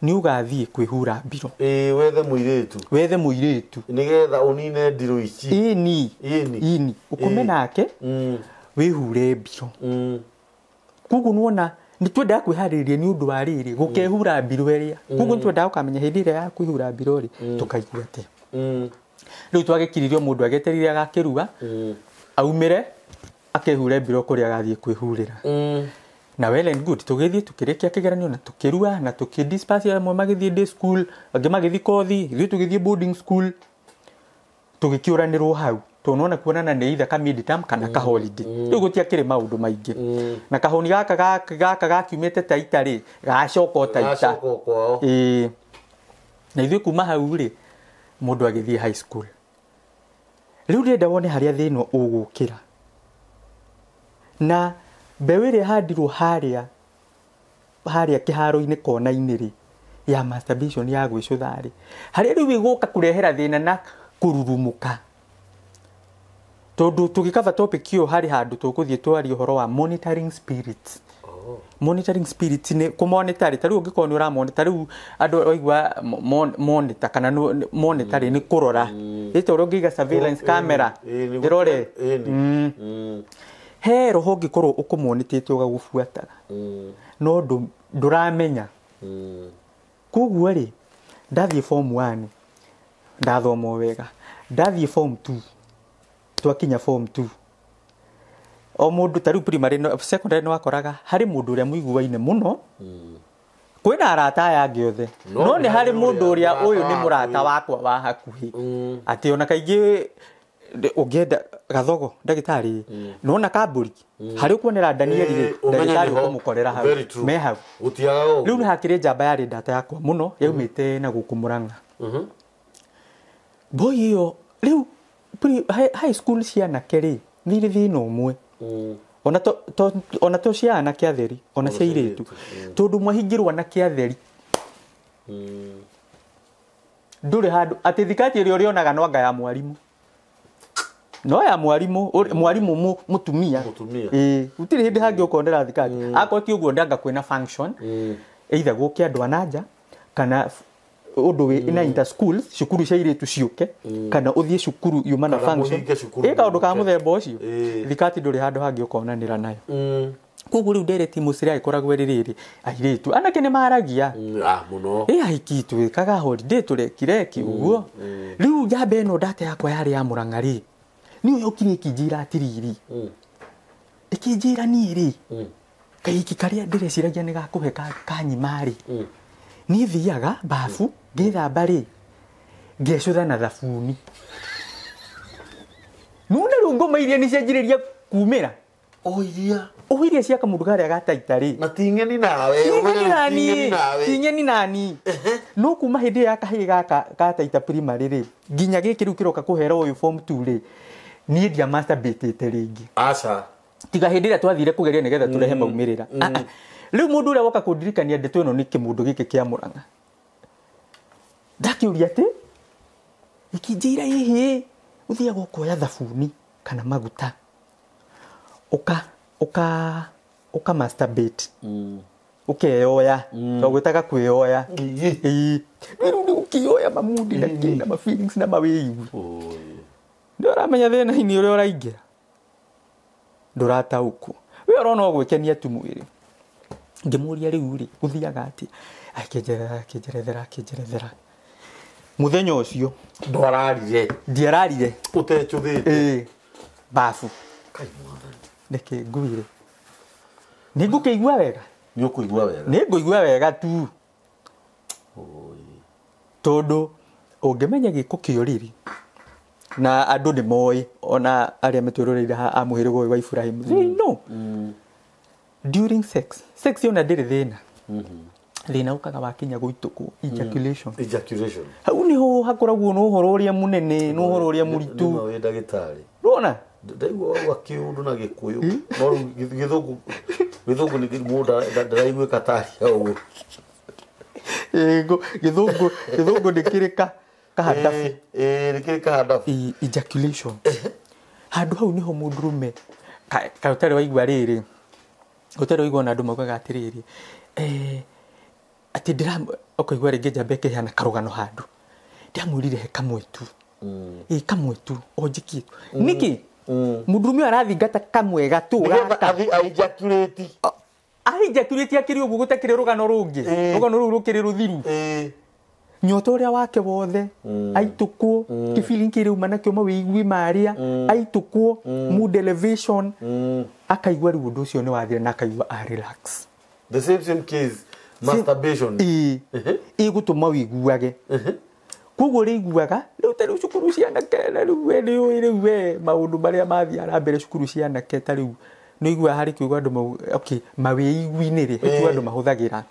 Speaker 2: nĩ ũgathiĩ kwĩhura mbiro.
Speaker 1: Wethe mũirĩtu.
Speaker 2: Wethe mũirĩtu.
Speaker 1: Nĩgetha ũnine ndirũ ici.
Speaker 2: Ĩni. Ĩni. Ũkome nake wĩhure mbiro. Koguo nĩwona nĩ twendaga kwĩharĩrĩria nĩ ũndũ wa rĩrĩ gũkehura mbiro ĩrĩa. Koguo nĩ twendaga gũkamenya hĩndĩ ĩrĩa ya kwĩhura mbiro rĩ tũkaigua atĩa. Rĩu twagĩkiririo mũndũ agĩeterire agakĩrua aumĩre akehure mbiro kũrĩa agathiĩ kwĩhurĩra. Na well and good tũgĩthiĩ tũkĩrĩkia kĩgeranio na tũkĩrua na tũkĩdisperse amwe magĩthiĩ day school angĩ magĩthiĩ kothi ithuĩ tũgĩthiĩ boarding school tũgĩkĩũranĩrwo hau tondũ nĩwona kuonana nĩ either ka midterm kana ka holiday. Rĩu gũtiakĩrĩ maũndũ maingĩ. Na kahũni gaka gakiumĩte Taita rĩ gacoka o Taita. Ĩĩ. Na ithuĩ kuma hau rĩ mũndũ agĩthiĩ high school. Rĩu ndĩrenda wone harĩa thĩna ũgũkĩra. Na mbeũ ĩrĩa ĩhandirwo harĩa kĩharo-inĩ kona-inĩ rĩ ya masturbation ya gwĩcũtha rĩ harĩa rĩu ĩgũka kũrehera thĩna na kũrurumũka. Tondũ tũgĩkaba topic ĩyo harĩ handũ tũgũthiĩ twarie ũhoro wa monitoring spirits. Monitoring spirits nĩ kũmonitor ta rĩu ũngĩkorwo nĩ ũramonitor rĩu andũ waigua monitor kana monitor nĩ kũrora. Ĩ ta ũrĩa ũngĩiga surveillance camera ĩrore. He roho ũngĩkorwo ũkũmonitĩte ũgagũbuataga no ndũramenya. Koguo rĩ ndathiĩ form 1 ndathoma wega, ndathiĩ form 2 twakinya form 2 o mũndũ ta rĩu primary secondary nĩ wakoraga harĩ mũndũ ũrĩa mũiguaine mũno kwĩna arata aya angĩ othe no nĩ harĩ mũndũ ũrĩa ũyũ nĩ mũrata wakwa wa hakuhĩ atĩ ona kaingĩ ũngĩenda gathogo ndagĩtarĩ nona kambũri harĩ ũkuonera Daniel rĩ ndagĩtarĩ ũkũmũkorera hau me hau. Rĩu nĩ hakĩrĩ njamba yarĩ ndata yakwa mũno yaumĩte na gũkũ Mũrang'a. Boy ĩyo rĩu high school cia anake rĩ nĩ irĩ thĩna ũmwe. Ona to cia anake atheri ona cia airĩtu tondũ mwahingĩrwo anake atheri ndũrĩ handũ atĩ thikati ĩrĩa ũrĩonaga no anga ya mwarimũ. No ya mwarimu mwarimu mutumia. Ĩĩ gũtirĩ hĩndĩ hangĩ ũkonera thikati akorwo ti ũguo ndanga kwĩna function either gũke andũ a nanja kana ũndũ wĩ na inter school cukuru cia airĩtu ciũke kana ũthiĩ cukuru yuma na function ĩ kaũndũ ka mũthemba ũcio thikati ndũrĩ handũ hangĩ ũkonanĩra nayo. Koguo rĩu ndereti mũcĩrĩ agĩkoragwo ĩrĩ rĩrĩ airĩtu anake nĩ maragia
Speaker 1: mũno
Speaker 2: ĩ ahiki twĩkaga holiday tũrekireki ũguo. Rĩu njamba ĩno ndata yakwa yarĩ ya Mũrang'a rĩ nĩ yokire ĩkĩnjĩra atĩrĩrĩ ĩkĩnjĩra niĩ rĩ kahiki karĩa ndĩreciragia nĩ gakũhe kanyima rĩ niĩ thiaga bafu ngĩthamba rĩ ngecũtha na thabuni. Nĩwona rĩu ngoma iria nĩ cianjĩrĩria kumĩra o iria cia kamũndũ karĩa ga Taita rĩ
Speaker 1: na ti ng'eni nawe
Speaker 2: ti ng'eni nani no kuma hĩndĩ ya kahĩĩ gaka ga Taita primary rĩ nginya gĩkĩ rĩu kĩroka kũhera ũyũ form 2 rĩ niĩ ndia masturbate rĩngĩ.
Speaker 1: Aca
Speaker 2: tiga hĩndĩ ĩrĩa twathire kũgeria nĩgetha tũrehe maumĩrĩra. Rĩu mũndũ ũrĩa woka kũndirikania ndeto ĩno nĩ kĩmũndũ gĩkĩ kĩa Mũrang'a ndakĩũria atĩ gĩkĩnjĩra ĩhĩ ũthiaga ũkoya thabuni kana maguta ũka masturbate ũkeyoya twagwĩtaga kwĩyoya. Rĩu nĩ ũkĩyoya mamundi na kĩ na ma feelings na mawĩigwi ndũramenya thĩna-inĩ ũrĩa ũraingĩra ndũrataũkwo we ũrona o gwĩkenia tu mwĩrĩ. Ngĩmũria rĩu rĩ gũthiaga atĩa akĩnjerethera akĩnjerethera mũthenya ũcio
Speaker 1: ndwararire
Speaker 2: ndiararire
Speaker 1: ũtecũthĩte
Speaker 2: ĩĩ babu reke nguire nĩ ngũkĩigua wega
Speaker 1: nĩ ũkũigua wega
Speaker 2: nĩ ngũigua wega tu tondũ ũngĩmenya gĩko kĩa ũrĩrĩ na andũ nĩ moĩ ona arĩa metwĩroreire a mũhĩrĩga ũyũ wa Ibrahim they know during sex yona ndĩrĩ thĩna. Thĩna ũkaga wakinya gũitũkwo ejaculation. Hau nĩho hakoragwo na ũhoro ũrĩa mũnene na ũhoro ũrĩa mũritũ.
Speaker 1: Nĩ wĩ ndagĩtarĩ
Speaker 2: Rona
Speaker 1: ndaigua wauga kĩũndũ na Gĩkũyũ no rĩu gĩthũngũ nĩ mũndũ ndaraiguĩka taria ũguo.
Speaker 2: Gĩthũngũ nĩ kĩrĩka Kahandabu.
Speaker 1: Nĩkĩrĩ kahandabu.
Speaker 2: Ejaculation. Handũ hau niho mũndũrũme ka ũtarĩ waigua rĩrĩ, ũtarĩ waigua ona andũ maugaga atĩrĩrĩ, atĩ ndĩra ũkaigua rĩngĩ njamba ĩkĩheana karũgano handũ, ndĩramwĩrire he kamwe tu. Ĩ kamwe tu o njikie tu. Nĩkĩ? Mũndũrũme ũyũ arathingata kamwe gatũ gaka.
Speaker 1: Ejaculate.
Speaker 2: Ejaculate akĩrĩ ũguo gũtakĩrĩ rũgano rũngĩ. Rũgano rũu rũkĩrĩ rũthiru. Nyota ũrĩa wake wothe aitũkwo, kĩbili kĩrĩ uma nakĩo mawĩigui marĩa aitũkwo, mood elevation, akaigua rĩu ũndũ ũcio nĩ wathira na akaigua a relax.
Speaker 1: The same case masturbation.
Speaker 2: Ĩgũtũma wĩiguage. Koguo rĩiguaga rĩu ta rĩu cukuru cia anake na rĩu we nĩ ũĩ rĩu we maũndũ marĩa mathiaga na mbere cukuru cia anake ta rĩu nĩ ũiguaga harĩ kiugo andũ okay mawĩigui-inĩ rĩ, he kiugo andũ mahũthagĩra.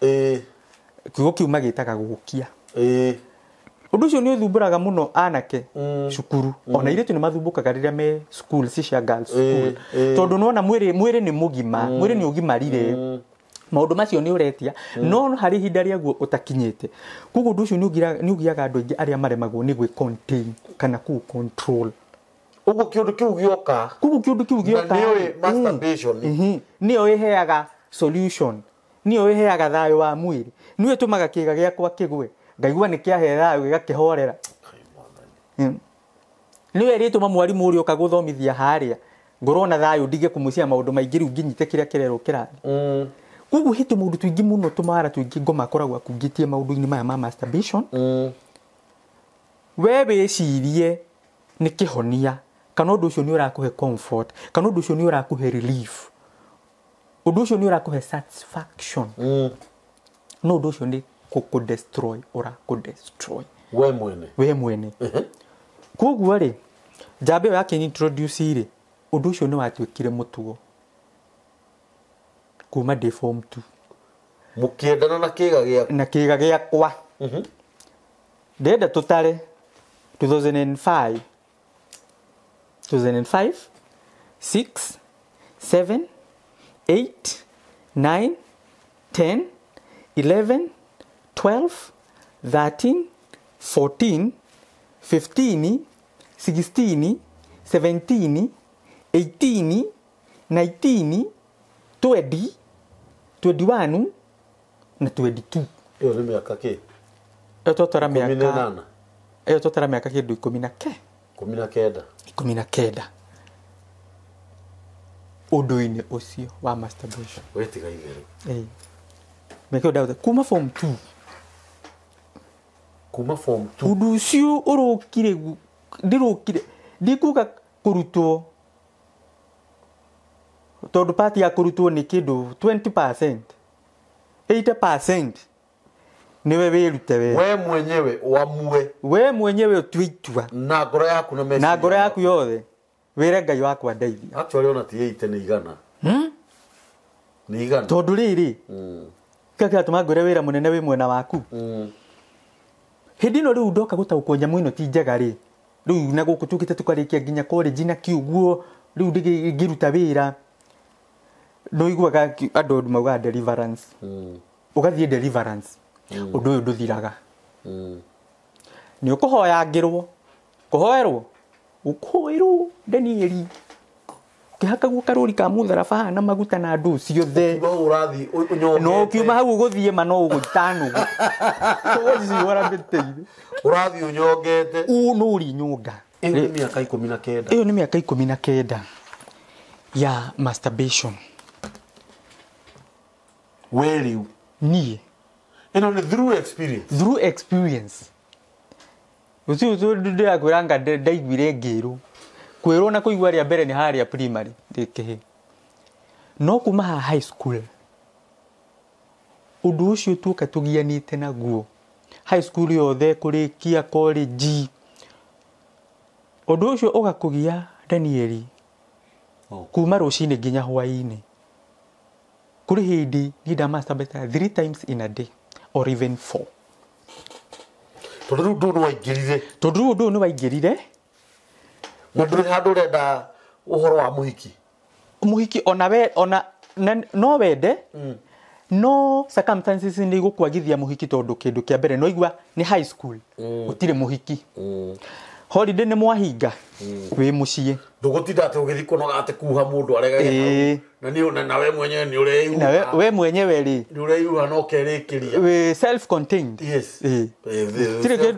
Speaker 2: Kiugo kĩu magĩtaga gũkia. Ũndũ ũcio nĩ ũthumbũraga mũno anake cukuru. Ona airĩtu nĩ mathumbũkaga rĩrĩa me school ci cia girls school. Tondũ nĩwona mwĩrĩ nĩ mũgima, mwĩrĩ nĩ ũgimarire. Maũndũ macio nĩ ũretia, no harĩ ihinda rĩaguo ũtakinyĩte. Koguo ũndũ ũcio nĩ ũgiaga andũ aingĩ arĩa maremagwo nĩ gwĩ contain kana kũ control.
Speaker 1: Ũguo kĩũndũ kĩu gĩoka.
Speaker 2: Koguo kĩũndũ kĩu gĩoka.
Speaker 1: Na nĩũĩ masturbation.
Speaker 2: Nĩyo ĩheaga solution. Nĩyo ĩheaga thayũ wa mwĩrĩ. Nĩyo ĩtũmaga kĩĩga gĩakwa kĩgwe. Ngaigua nĩ kĩahe thayũ gĩgakĩhorera. Nĩyo ĩrĩtũma mwarimũ ũrĩa ũka gũthomithia harĩa ngorwo na thayũ ndige kũmũcia maũndũ maingĩ rĩu nginyite kĩrĩa kĩrerwo kĩrathi. Koguo hĩtũ maũndũ tũingĩ mũno tũmawara tũingĩ ngoma akoragwo akungĩtie maũndũ-inĩ maya ma masturbation. We wĩcirie nĩ kĩhonia kana ũndũ ũcio nĩ ũrakũhe comfort kana ũndũ ũcio nĩ ũrakũhe relief, ũndũ ũcio nĩ ũrakũhe satisfaction. No ũndũ ũcio nĩ kũ destroy ũrakũ destroy
Speaker 1: we mwene.
Speaker 2: We mwene. Koguo rĩ njamba ĩyo yake introduce rĩ, ũndũ ũcio nĩ watuĩkire mũtugo kuma ndĩ form 2.
Speaker 1: Mũkĩendana na kĩga gĩaku.
Speaker 2: Na kĩga gĩakwa. Ndĩrenda tũtare 2005 2005 6 7 8 9 10 11 12 13 14 15 16 17 18 19 20 21 na 22.
Speaker 1: Ĩyo nĩ mĩaka kĩ?
Speaker 2: Ĩyo twatwara mĩaka
Speaker 1: 18.
Speaker 2: Ĩyo twatwara mĩaka kĩndũ 19.
Speaker 1: 19.
Speaker 2: 19. Ũndũ-inĩ ũcio wa masturbation.
Speaker 1: Wetiga itherũ.
Speaker 2: Mĩaka ĩyo ndahota kuma form 2.
Speaker 1: Kuma form 2.
Speaker 2: Ũndũ ũcio ũrũkire ndirũkire ndikuga kũrutwo tondũ part ya kũrutwo nĩ kĩndũ 20%, 80% nĩwe wĩrute we.
Speaker 1: We mwenyewe uamue.
Speaker 2: We mwenyewe ũtue itua.
Speaker 1: Na ngoro yaku na meciria.
Speaker 2: Na ngoro yaku yothe. Wĩre Ngai wakwa ndeithia.
Speaker 1: Actually ona ti 80 nĩ igana. Nĩ igana.
Speaker 2: Tondũ rĩrĩ. Kĩrĩa kĩratũma ngwĩre wĩra mũnene wĩ mwena waku. Hĩndĩ ĩno rĩu ndoka gũtaũkwo nyamũ ĩno ti njega rĩ. Rĩu na gũkũ tũkĩte tũkarĩkia nginya college na kĩuguo rĩu ngĩruta wĩra. Nĩũiguaga andũ maugaga deliverance. Ũgathiĩ deliverance. Ũndũ ũyũ ndũthiraga. Nĩ ũkũhoyangĩrwo. Kũhoerwo. Ũkũhoerwo Danieli. Ũkĩhakagwo karũri ka mũtharaba haha na maguta na andũ ciothe.
Speaker 1: Ũkiuma hau ũrathiĩ ũnyongete.
Speaker 2: No ũkiuma hau ũgũthiĩ ma no ũgũita nũgũ. Ũgũciũra mĩtĩ-inĩ.
Speaker 1: Ũrathiĩ ũnyongete.
Speaker 2: No ũrinyonga.
Speaker 1: Ĩyo nĩ mĩaka 19.
Speaker 2: Ĩyo nĩ mĩaka 19 ya masturbation.
Speaker 1: We rĩu.
Speaker 2: Niĩ.
Speaker 1: Ĩno nĩ through experience.
Speaker 2: Through experience. Ũcio ũcio ndĩrakwĩra anga ndaiguire ngĩrwo. Kwĩrwo na kũigua rĩa mbere nĩ harĩa primary ndĩ kĩhĩ. No kuma haha high school ũndũ ũcio tuoka tũgianĩte naguo. High school yothe kũrĩkia college. Ũndũ ũcio ũgakũgia Danieli. Kuma rũcinĩ nginya hwaĩ-inĩ. Kũrĩ hĩndĩ niĩ ndamasturbate 3 times in a day or even 4.
Speaker 1: Tondũ rĩu ũndũ ũyũ nĩwaingĩrire.
Speaker 2: Tondũ rĩu ũndũ ũyũ nĩwaingĩrire.
Speaker 1: Na ndũrĩ handũ ũrenda ũhoro wa mũhiki.
Speaker 2: Mũhiki ona we ona no wende. No circumstances nĩ igũkwagithia mũhiki tondũ kĩndũ kĩa mbere no igua nĩ high school gũtirĩ mũhiki. Holiday nĩ mwahinga wĩ mũciĩ
Speaker 1: ndũgũtinda atĩ ũgĩthiĩ kũnoga atĩ kuha mũndũ aregage na nĩ na we mwenyewe nĩ ũreigua
Speaker 2: na we mwenyewe rĩ
Speaker 1: nĩ ũreigua na ũkerĩkĩria
Speaker 2: wĩ self contained.
Speaker 1: Yes.
Speaker 2: Tirĩ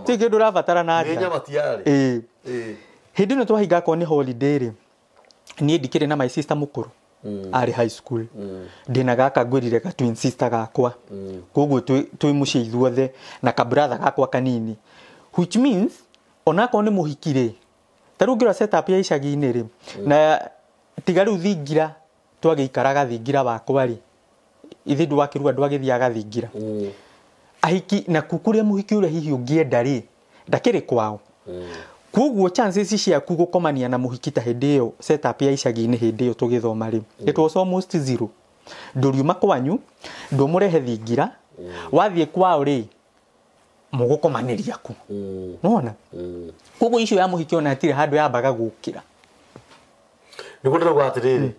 Speaker 2: kĩndũ ũrabatara na
Speaker 1: nja nyama tiarĩ.
Speaker 2: Hĩndĩ ĩno twahinga akorwo nĩ holiday rĩ niĩ ndikĩrĩ na my sister mũkũrũ arĩ high school ndĩna gaka ngwĩrire ka twin sister gakwa koguo twĩ mũciĩ ithuothe na ka brother gakwa kanini, which means onakorwo nĩ mũhiki rĩ ta rĩu ngĩrora setup ya icagi-inĩ rĩ na tiga rĩu thingira twagĩikaraga thingira wakwa rĩ ithe ndwakĩrua ndwagĩthiaga thingira ahiki na kũrĩa mũhiki ũrĩa hihi ũngĩenda rĩ ndakĩrĩ kwao. Koguo chances ciaku gũkomania na mũhiki ta hĩndĩ ĩyo setup ya icagi-inĩ hĩndĩ ĩyo tũgĩthoma rĩ it was almost zero. Ndũriuma kwanyu ndũmũrehe thingira wathiĩ kwao rĩ mũgũkomanĩria ku nĩwona. Koguo icio ya mũhiki ona hatirĩ handũ yambaga gũkĩra.
Speaker 1: Nĩguo ndĩrauga atĩrĩrĩ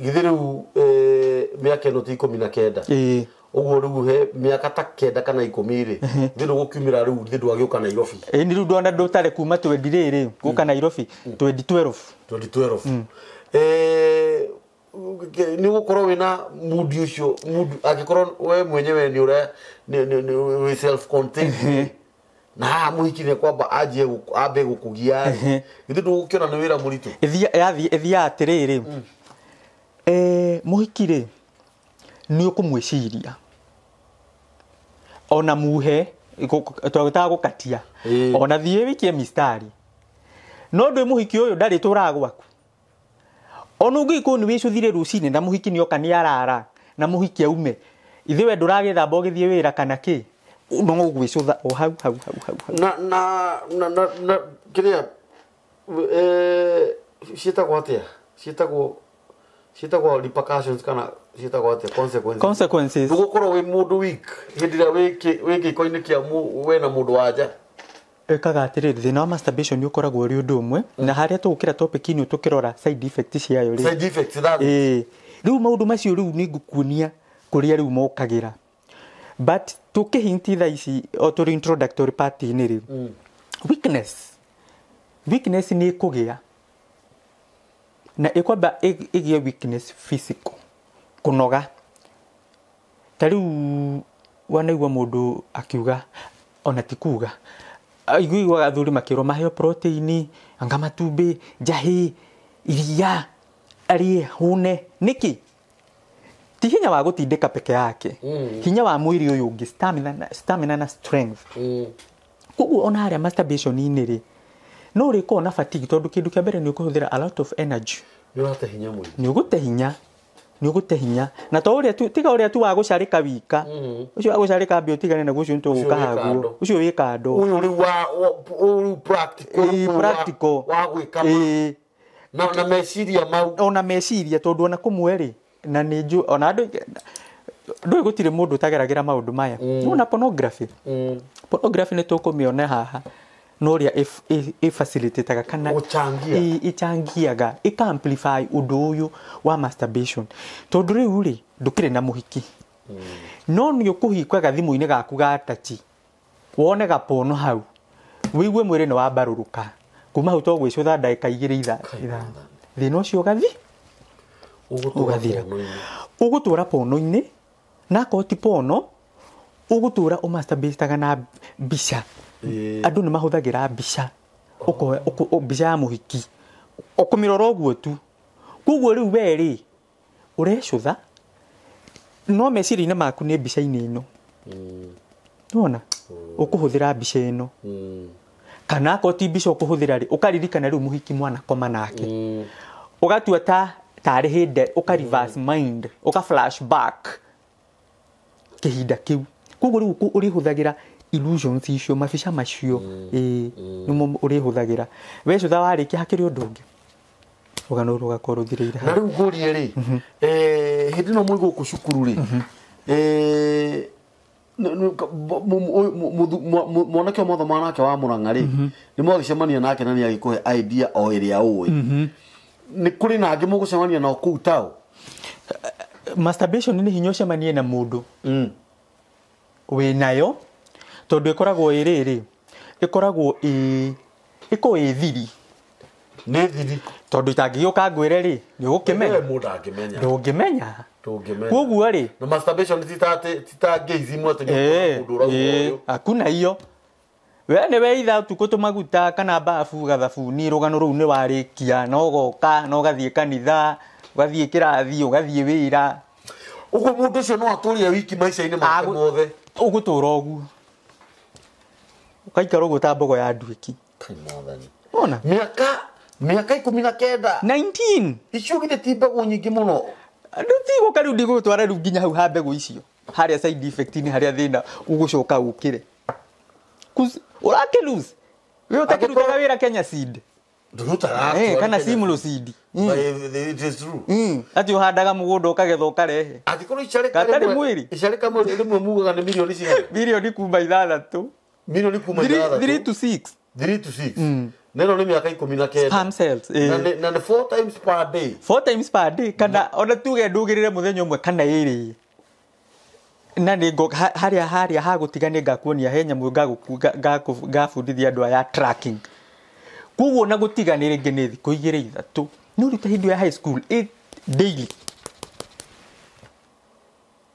Speaker 1: githĩ rĩu mĩaka ĩno ti 19 ũguo rĩu he mĩaka ta 9 kana 10 rĩ thĩ ndũgũkiumĩra rĩu thĩ ndwagĩũka Nairobi.
Speaker 2: Ĩĩ rĩu ndona ndũtarĩ kuma 20 rĩrĩ gũka Nairobi 2012
Speaker 1: nĩ ũgũkorwo wĩna mood ũcio mood angĩkorwo we mwenyewe nĩ ũrĩa wĩ self contained na haha mũhiki nĩ kwamba anjie ambe gũkũgia githĩ ndũgũkĩona nĩ wĩra mũritũ.
Speaker 2: Ĩthiaga atĩrĩrĩ mũhiki rĩ nĩ ũkũmwĩciria ona muhe twagĩtaga gũkatia ona thiĩ wikie mistari no ndwĩ mũhiki ũyũ ndarĩ tũraga gwaku ona ũngĩkorwo nĩ wĩcũthire rũcinĩ na mũhiki nĩoka nĩ arara na mũhiki aume ithe we ndũragĩthamba ũgĩthiĩ wĩra kana kĩ no ũgwĩcũtha o hau hau hau hau.
Speaker 1: Na na na na kĩrĩa ciĩtagwo atĩa ciĩtagwo repercussions kana ciĩtagwo atĩa consequences. Ndũgũkorwo wĩ mũndũ weak hĩndĩ ĩrĩa wĩ gĩko-inĩ kĩa we na mũndũ wa nja.
Speaker 2: Ĩkaga atĩrĩrĩ thĩna wa masturbation nĩ ũkoragwo ũrĩ ũndũ ũmwe na harĩa tũgũkĩra topic-inĩ tũkĩrora side effects ciayo rĩ
Speaker 1: side effects that
Speaker 2: rĩu maũndũ macio rĩu nĩ ngũkuonia kũrĩa rĩu mokagĩra but tũkĩhinti thaa ici o tũrĩ introductory part-inĩ rĩ weakness nĩ ĩkũgĩa na ĩkwamba ĩgĩe weakness physical kũnoga ta rĩu wanaigua mũndũ akiuga ona ti kuga aiguaga athuri makĩrwo maheo proteini anga matumbĩ njahĩ iria arĩe hũne nĩkĩ ti hinya wa gũtindĩka peke yake hinya wa mwĩrĩ ũyũ ũngĩ stamina na strength. Koguo ona harĩa masturbation-inĩ rĩ no ũrĩkorwo na fatigue tondũ kĩndũ kĩa mbere nĩ ũkũhũthĩra a lot of energy
Speaker 1: nĩ ũrate hinya mũingĩ
Speaker 2: nĩ ũgũte hinya na to ũrĩa tu tiga ũrĩa tu wa gũcarĩka wika ũcio wa gũcarĩka ambia ũtigane naguo ũcio nĩtũgũka haguo ũcio wĩ kando
Speaker 1: ũyũ rĩu wa ũyũ practical wa gwĩka na meciria mau
Speaker 2: ona meciria tondũ ona kũmwe rĩ na nĩ njũ ona andũ ndũĩ gũtirĩ mũndũ ũtageragĩra maũndũ maya nĩwona pornography pornography nĩ tũkũmĩona haha no ũrĩa ĩfacilitataga kana ĩchangiaga ĩka amplify ũndũ ũyũ wa masturbation tondũ rĩu rĩ ndũkĩrĩ na mũhiki no nĩ ũkũhikwaga thimũ-inĩ gaku ga tachi wone gapono hau wĩigue mwĩrĩ nĩ wambarũrũka kuma hau to gwĩcũtha ndagĩka igĩrĩ ithano thĩna ũcio ũgathira ũgũtũra pono-inĩ na akorwo ti pono ũgũtũra ũmasturbataga na mbica. Andũ nĩ mahũthagĩra mbica mbica ya mũhiki ũkũmĩrora ũguo tu koguo rĩu we rĩ ũrecũtha no meciria-inĩ maku nĩ mbica-inĩ ĩno nĩwona ũkũhũthĩra mbica ĩno kana akorwo ti mbica ũkũhũthĩra rĩ ũkaririkana rĩu mũhiki mwanakoma nake ũgatua ta tarĩ hĩndĩ ũka reverse mind ũka flash back kĩhinda kĩu koguo rĩu ũrĩhũthagĩra illusions icio mabica macio nĩmo ũrĩhũthagĩra wecũtha warĩkia hakĩrĩ ũndũ ũngĩ rũgano rũgakorwo rũthirĩire
Speaker 1: na rĩu ngũrie rĩ hĩndĩ ĩno mwĩ gũkũ cukuru rĩ mwanake ũyũ mwathoma nake wa Mũrang'a rĩ nĩ mwagĩcemania nake na nĩ agĩkũhe idea o ĩrĩa ũĩ nĩ kũrĩ na angĩ mũgũcemania nao kũu tao
Speaker 2: Masturbation nĩ hinya ũcemanie na mũndũ wĩnayo tondũ ĩkoragwo ĩ rĩrĩ, ĩkoragwo ĩ ĩkoragwo ĩ thiri.
Speaker 1: Nĩ thiri.
Speaker 2: Tondũ itangĩgĩũka ngwĩre rĩ, nĩ ũgũkĩmenya.
Speaker 1: Mũndũ angĩmenya.
Speaker 2: Ndũngĩmenya.
Speaker 1: Ndũngĩmenya.
Speaker 2: Koguo rĩ,
Speaker 1: na masturbation ti ta gayism atĩ nĩ mũndũ ũrauga ũyũ.
Speaker 2: Hakuna hiyo. We nĩ weitha ũtukũ tũmaguta kana bafu gathabuni rũgano rũu nĩ warĩkia na ũgoka na ũgathiĩ kanitha, ũgathiĩ kĩrathi, ũgathiĩ wĩra.
Speaker 1: Ũguo mũndũ ũcio no atũrie wiki maica-inĩ make mothe.
Speaker 2: Ũgũtũra ũguo. Ũgaikara ũguo ta mbogo ya nduĩki.
Speaker 1: Kai mwathani.
Speaker 2: Wona?
Speaker 1: Mĩaka 19.
Speaker 2: 19.
Speaker 1: Icio githĩ ti mbegũ nyingĩ mũno.
Speaker 2: Andũ ti gũka rĩu ndigũgũtwara rĩu nginya hau ha mbegũ icio. Harĩa side effect-inĩ harĩa thĩna ũgũcoka ũkĩre. Ũrake lose. We ũtakĩrutaga wĩra Kenya Seed.
Speaker 1: Ndũrutaga.
Speaker 2: Kana Simlo Seed.
Speaker 1: It is true.
Speaker 2: Ati ũhandaga mũgũnda ũkagetha ũkarehe.
Speaker 1: Angĩkorwo icarĩka rĩmwe. Icarĩka rĩmwe mugaga nĩ milioni cigana?
Speaker 2: Milioni kuma 6.
Speaker 1: Milioni kuma 6.
Speaker 2: 3 to 6.
Speaker 1: 3 to 6. Neno nĩ mĩaka 19.
Speaker 2: Sperm cells.
Speaker 1: Na nĩ 4 times per day.
Speaker 2: 4 times per day kana ona tuge ndũgĩrĩre mũthenya ũmwe kana ĩrĩ. Na nĩ harĩa harĩa hagũtiga nĩ ngakuonia he nyamũ ngabundithia andũ aya tracking. Koguo na gũtiga nĩ rĩngĩ nĩ thikũ 2 3. Nĩ ũruta hĩndĩ ya high school daily.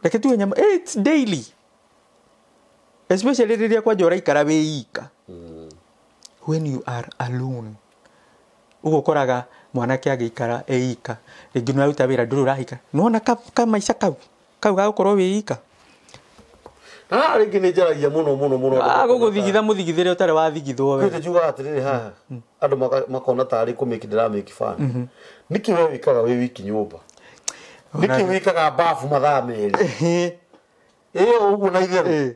Speaker 2: Reke tuge nyamũ it's daily. Especially rĩrĩa kwanja ũraikara wĩ ika. When you are alone. Ũguo ũkoraga mwanake agĩikara e ika. Rĩngĩ nĩ ũraruta wĩra ndũrĩ ũrahika. Nĩwona ka maica kau gagũkorwo wĩ ika.
Speaker 1: Na rĩngĩ nĩ njaragia mũno mũno mũno.
Speaker 2: Gũgũthigitha mũthigithĩre ũtarĩ wathigithwo we.
Speaker 1: Kwĩ njugaga atĩrĩrĩ haha andũ makona tarĩ kũmĩki ndĩramĩki fan. Nĩkĩ we wĩkaga wĩ wiki nyũmba? Nĩkĩ wĩkaga bafu mathaa 2? Ĩĩ ũguo na itherũ.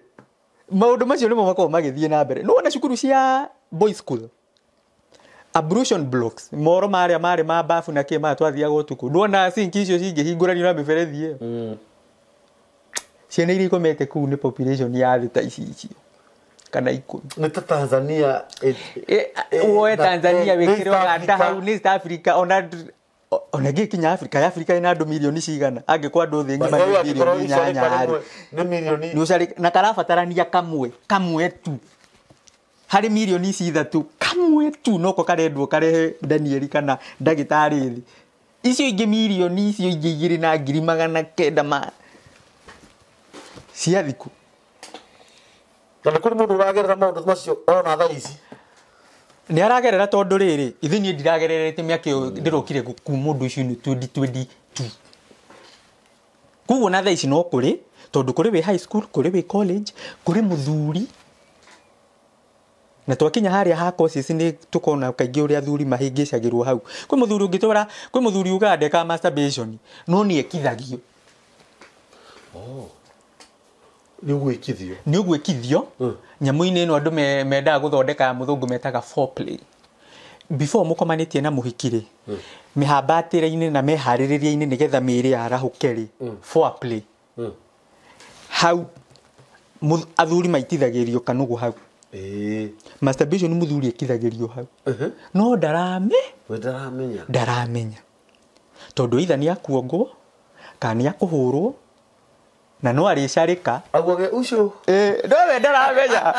Speaker 2: Maũndũ macio nĩmo makoragwo magĩthiĩ na mbere. Nĩwona cukuru cia boys school. Ablution blocks moro marĩa marĩ ma bafu na kĩ maya twathiaga ũtukũ. Nĩwona sink icio cingĩhingũranio na mĩberethi ĩyo. Ciana iria ikomete kũu nĩ population ya thĩ ta ici icio kana 10.
Speaker 1: Nĩ ta Tanzania.
Speaker 2: Woe Tanzania wĩkĩre Uganda hau nĩ East Africa ona gĩkinya Africa ya Africa ĩna andũ milioni cigana angĩkorwo andũ thĩ ng'ima nĩ milioni 8
Speaker 1: nĩ milioni
Speaker 2: na karabatarania kamwe tu harĩ milioni ici 3 kamwe tu noko karendwo karehe Danieli kana ndagĩtarĩ thĩ icio ingĩ milioni icio ingĩ 2,900 ma cia thikũ.
Speaker 1: Na nĩ kũrĩ mũndũ ũragerera maũndũ macio ona thaa ici?
Speaker 2: Nĩ aragerera tondũ rĩrĩ ithuĩ niĩ ndiragererete mĩaka ĩyo ndĩrokire kuma ũndũ ũcio nĩ 2022. Koguo na thaa ici no kũrĩ tondũ kũrĩ wĩ high school, kũrĩ wĩ college, kũrĩ mũthuri. Na twakinya harĩa ha courses nĩ tũkona kaingĩ ũrĩa athuri mahĩngĩcagĩrwo hau. Kwĩ mũthuri ũngĩtwara, kwĩ mũthuri ugaga ndekaga masturbation no nĩ ekithagio.
Speaker 1: Nĩ ũgwĩkithio.
Speaker 2: Nĩ ũgwĩkithio. Nyamũ-inĩ ĩno andũ mendaga gũthondeka mũthũngũ metaga foreplay. Before mũkomanĩtie na mũhiki rĩ, mĩhambatĩra-inĩ na meharĩrĩria-inĩ nĩgetha mĩĩrĩ yarahũke rĩ, foreplay. Hau athuri maitithagĩrio kanũgũ hau. Masturbation mũthuri ekithagĩrio hau. No ndaramenya. Ndaramenya. Tondũ either nĩ akuongwo kana nĩ akũhũrwo na no arĩcarĩka.
Speaker 1: Aguage ucio.
Speaker 2: No we ndaramenya.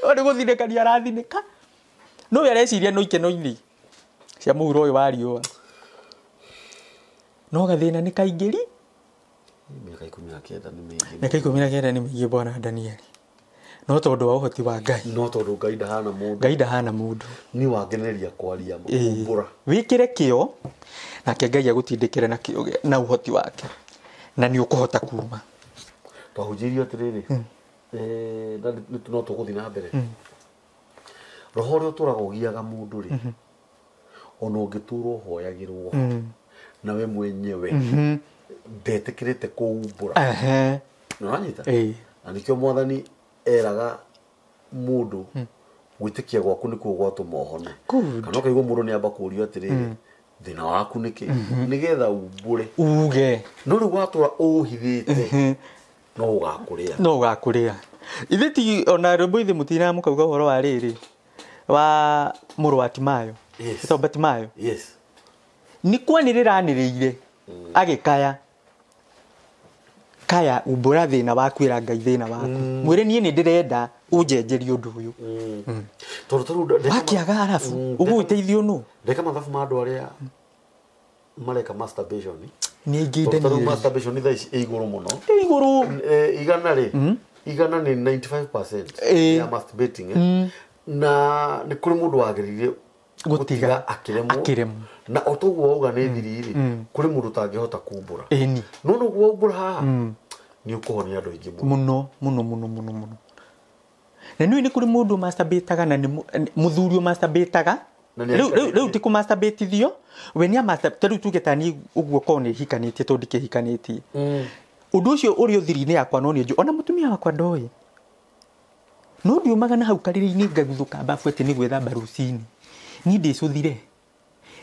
Speaker 2: No nĩ gũthinĩka nĩ arathinĩka. No we areciria no ikeno-inĩ cia mũhuro ũyũ wa riũa. No gathĩna nĩ kaingĩri.
Speaker 1: Mĩaka 19 nĩ mĩingĩ.
Speaker 2: Mĩaka 19 nĩ mĩingĩ bwana Danieli. No tondũ wa ũhoti wa Ngai.
Speaker 1: No tondũ Ngai ndahana mũndũ.
Speaker 2: Ngai ndahana mũndũ.
Speaker 1: Ni wangeneria kwaria kumbũra.
Speaker 2: Wĩkĩre kĩo nake Ngai agũtindĩkĩre na kĩo na ũhoti wake. Na nĩ ũkũhota kuma.
Speaker 1: Twahunjĩirio atĩrĩrĩ, na no tũgũthiĩ na mbere. Roho ũrĩa ũtũraga ũgiaga mũndũ rĩ, ona ũngĩtũra ũhoyagĩrwo na we mwenyewe ndetĩkĩrĩte kũumbũra. Nĩ ũranyita? Na nĩkĩo mwathani eraga mũndũ gwĩtĩkia gwaku nĩkuo gwatũma ũhone. Kana ũkaigua mũndũ nĩ amba kũũrio atĩrĩrĩ, thĩna waku nĩkĩ nĩgetha umbũre
Speaker 2: uge.
Speaker 1: No rĩu watũra ũhithĩte no ũgakũrĩa.
Speaker 2: No ũgakũrĩa. Ithe ti ona rwĩmbo ithe mũtinaga mũkauga ũhoro wa rĩrĩ wa mũrũ wa Timayo.
Speaker 1: Yes.
Speaker 2: Ĩtagwo Batimayo.
Speaker 1: Yes.
Speaker 2: Nĩ kwanĩrĩra anĩrĩire. Agĩkaya kaya umbũra thĩna waku ĩra Ngai thĩna waku. Mwĩre niĩ nĩ ndĩrenda ũnjenjerie ũndũ ũyũ.
Speaker 1: Tondũ
Speaker 2: wakĩaga arabu ũgũgĩteithio nũ?
Speaker 1: Ndeka mathabu ma andũ arĩa mareka masturbation.
Speaker 2: Nĩ aingĩ.
Speaker 1: Tondũ tarĩu masturbation thaa ici ĩ igũrũ mũno.
Speaker 2: Ĩ igũrũ.
Speaker 1: Igana rĩ, igana nĩ 95% ya masturbating. Na nĩ kũrĩ mũndũ wagĩrĩire
Speaker 2: gũtiga
Speaker 1: akĩremwo. Na o toguo wauga nĩ thiri rĩ, kũrĩ mũndũ ũtangĩhota kumbũra.
Speaker 2: Ĩni.
Speaker 1: No noguo waumbũra haha nĩ ũkũhonia andũ aingĩ
Speaker 2: mũno mũno mũno mũno mũno. Na nĩ kũrĩ mũndũ masturbataga na nĩ mũthuri masturbataga. Rĩu ti kũmasturbatithio we nĩ ta rĩu tuge ta niĩ ũguo korwo nĩ hikanĩtie tondũ ndikĩhikanĩtie. Ũndũ ũcio ũrĩ ũthiri-inĩ yakwa no nĩ njũĩ ona mũtumia wakwa ndoĩ. No ndiumaga na hau karĩrĩ-inĩ ngaguthũka mbabu atĩ nĩ gwĩthamba rũcinĩ. Niĩ ndĩcũthire.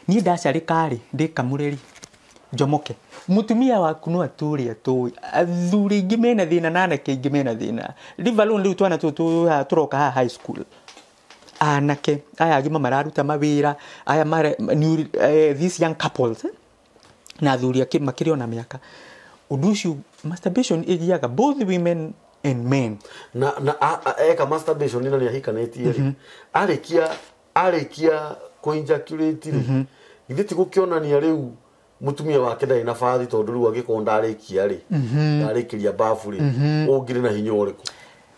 Speaker 2: Niĩ ndacarĩka rĩ, ndĩkamũre rĩ, njomoke. Mũtumia waku no atũre atũĩ. Athuri aingĩ mena thĩna na anake aingĩ mena thĩna. Leave alone rĩu twana tũtũ tũroka haha high school. Anake aya agima mararuta mawĩra, aya mare new, these young couples na athuri akĩ makĩrĩ ona mĩaka. Ũndũ ũcio masturbation ĩgiaga both women and men.
Speaker 1: Na eka masturbation na nĩ ahikanĩtie rĩ, arĩkia kũ-ejaculate rĩ, githĩ ti gũkĩonania rĩu mũtumia wake ndarĩ na bathi tondũ rĩu angĩkorwo ndarĩkia rĩ, ndarĩkĩria babu rĩ, ũngĩrĩ na hinya ũrĩkũ?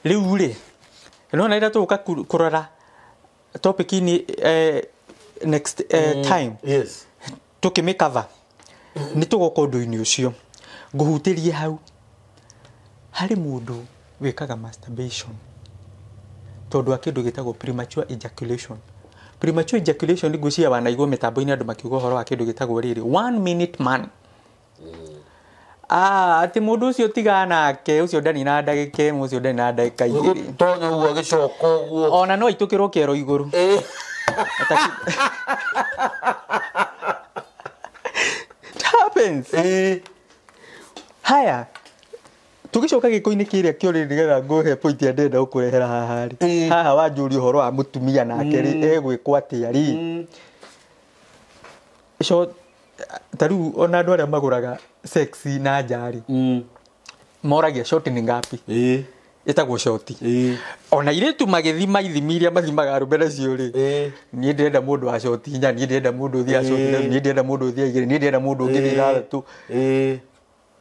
Speaker 2: Rĩu rĩ, nĩwona rĩrĩa tũgũka kũrora topic-inĩ next time.
Speaker 1: Yes.
Speaker 2: Tũkĩmĩcover nĩ tũgoka ũndũ-inĩ ũcio. Ngũhutĩrie hau. Harĩ mũndũ wĩkaga masturbation tondũ wa kĩndũ gĩtagwo premature ejaculation. Premature ejaculation nĩ ngwĩciria wanaigua mĩtambo-inĩ andũ makiuga ũhoro wa kĩndũ gĩtagwo rĩrĩ 1 minute man. Atĩ mũndũ ũcio tigana nake, ũcio ndarĩ na ndagĩka ĩmwe, ũcio ndarĩ na ndagĩka igĩrĩ.
Speaker 1: Tonya ũguo agĩcoka ũguo.
Speaker 2: Ona no aitũkĩrwo kĩero igũrũ. It happens. Haya, tũgĩcoka gĩko-inĩ kĩrĩa kĩorĩ nĩgetha ngũhe point ya ndĩrenda gũkũrehera haha rĩ. Haha wanjũria ũhoro wa mũtumia nake rĩ, egwĩkwo atĩa rĩ. Ta rĩu ona andũ arĩa magũraga sex na nja rĩ, moragia shoti ni ngapi? Ĩtagwo shoti. Ona airĩtu magĩthima ithimi iria mathimaga arũme nacio rĩ, niĩ ndĩrenda mũndũ wa shoti inya, niĩ ndĩrenda mũndũ ũthiaga shoti ithatũ, niĩ ndĩrenda mũndũ ũthiaga igĩrĩ, niĩ ndĩrenda mũndũ ũngĩthiĩ ithathatũ.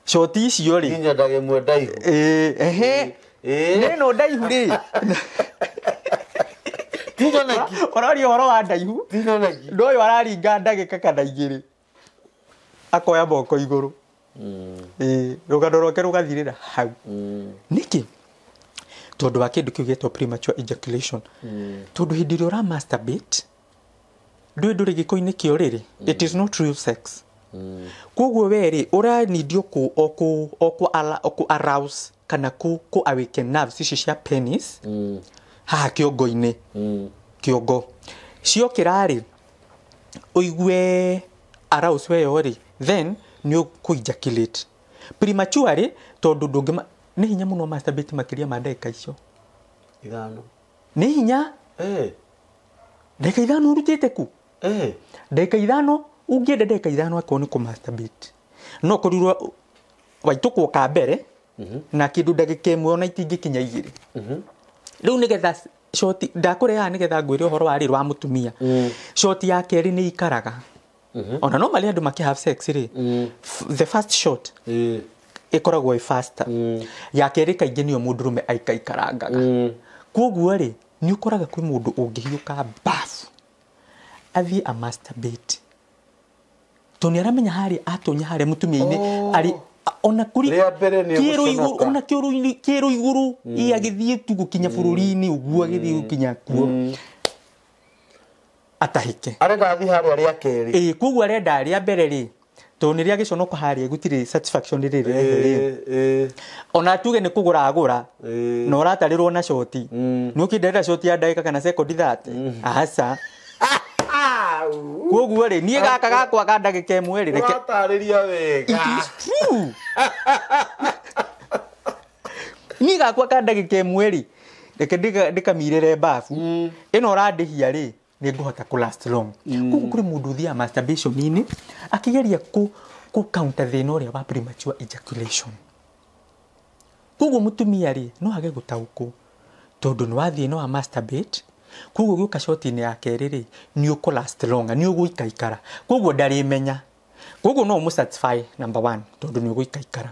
Speaker 2: Shoti icio rĩ,
Speaker 1: nginya ndagĩka ĩmwe ndaihu.
Speaker 2: Ehe. Nĩ ndaihu rĩ. Ũraria ũhoro wa ndaihu. No ũyũ araringa ndagĩka kana igĩrĩ. Akoya moko igũrũ. Rũgano rwake rũgathirĩra hau. Nĩkĩ? Tondũ wa kĩndũ kĩu gĩtwo premature ejaculation. Tondũ hĩndĩ ĩrĩa ũra masturbate, ndũĩ ndũrĩ gĩko-inĩ kĩa ũrĩrĩ. It is not real sex. Koguo we rĩ, ũranindio kũ arouse kana kũ awaken nerves ici cia penis haha kĩongo-inĩ. Kĩongo ciokĩra rĩ, ũigue arouse weyo rĩ, then nĩ ũkũ ejaculate premature rĩ, tondũ ndũngĩ nĩ hinya mũno masturbate makĩria ma ndagĩka icio
Speaker 1: ithano.
Speaker 2: Nĩ hinya ndagĩka ithano ũrutĩte ku? Ndagĩka ithano ũngĩenda ndagĩka ithano akorwo nĩ kũ masturbate no kũrirwo waitũkwo ka mbere na kĩndũ ndagĩka ĩmwe ona itingĩkinya igĩrĩ. Rĩu nĩgetha shoti ndakũrehaga nĩgetha ngwĩre ũhoro wa rĩrĩ wa mũtumia. Shoti ya kerĩ nĩ ikaraga. Ona normally andũ makĩ have sex rĩ, the first shot ĩkoragwo ĩ faster. Ya kerĩ kaingĩ nĩyo mũndũrũme aikaikarangaga. Koguo rĩ, nĩ ũkoraga kwĩ mũndũ ũngĩhiũka bafu athiĩ a masturbate tondũ nĩ aramenya harĩa atonya harĩa mũtumia-inĩ arĩ ona kũrĩ ona kĩero igũrũ agĩthiĩ tu gũkinya bũrũri-inĩ ũguo agĩthiĩ gũkinya kuo atahĩke.
Speaker 1: Arenda athiĩ harĩa rĩa kerĩ.
Speaker 2: Koguo arenda rĩa mbere rĩ, tondũ nĩ rĩa gĩconoko harĩa gũtirĩ satisfaction rĩrĩ rĩ. Ona tuge nĩ kũgũra agũra na ũratarĩrwo na shoti. Nĩ ũkĩnderera shoti ya ndagĩka kana sekondi 30. Aca. Koguo rĩ, niĩ gaka gakwa ka ndagĩka ĩmwe rĩ, reke
Speaker 1: ũratarĩria wega.
Speaker 2: It is true. Niĩ gakwa ka ndagĩka ĩmwe rĩ, reke ndĩkamirĩre babu. Ĩno ũrandĩhia rĩ, nĩ ngũhota kũ last long. Koguo kũrĩ mũndũ ũthiaga masturbation-inĩ akĩgeria kũ counter thĩna ũrĩa wa premature ejaculation. Koguo mũtumia rĩ no age gũtaũkwo tondũ nĩ wathiĩ no wa masturbate, koguo gĩũka shot-inĩ ya kerĩ rĩ nĩ ũkũ last long, nĩ ũgũikaikara, koguo ndarĩmenya. Koguo no ũmũ satisfy number 1 tondũ nĩ ũgũikaikara.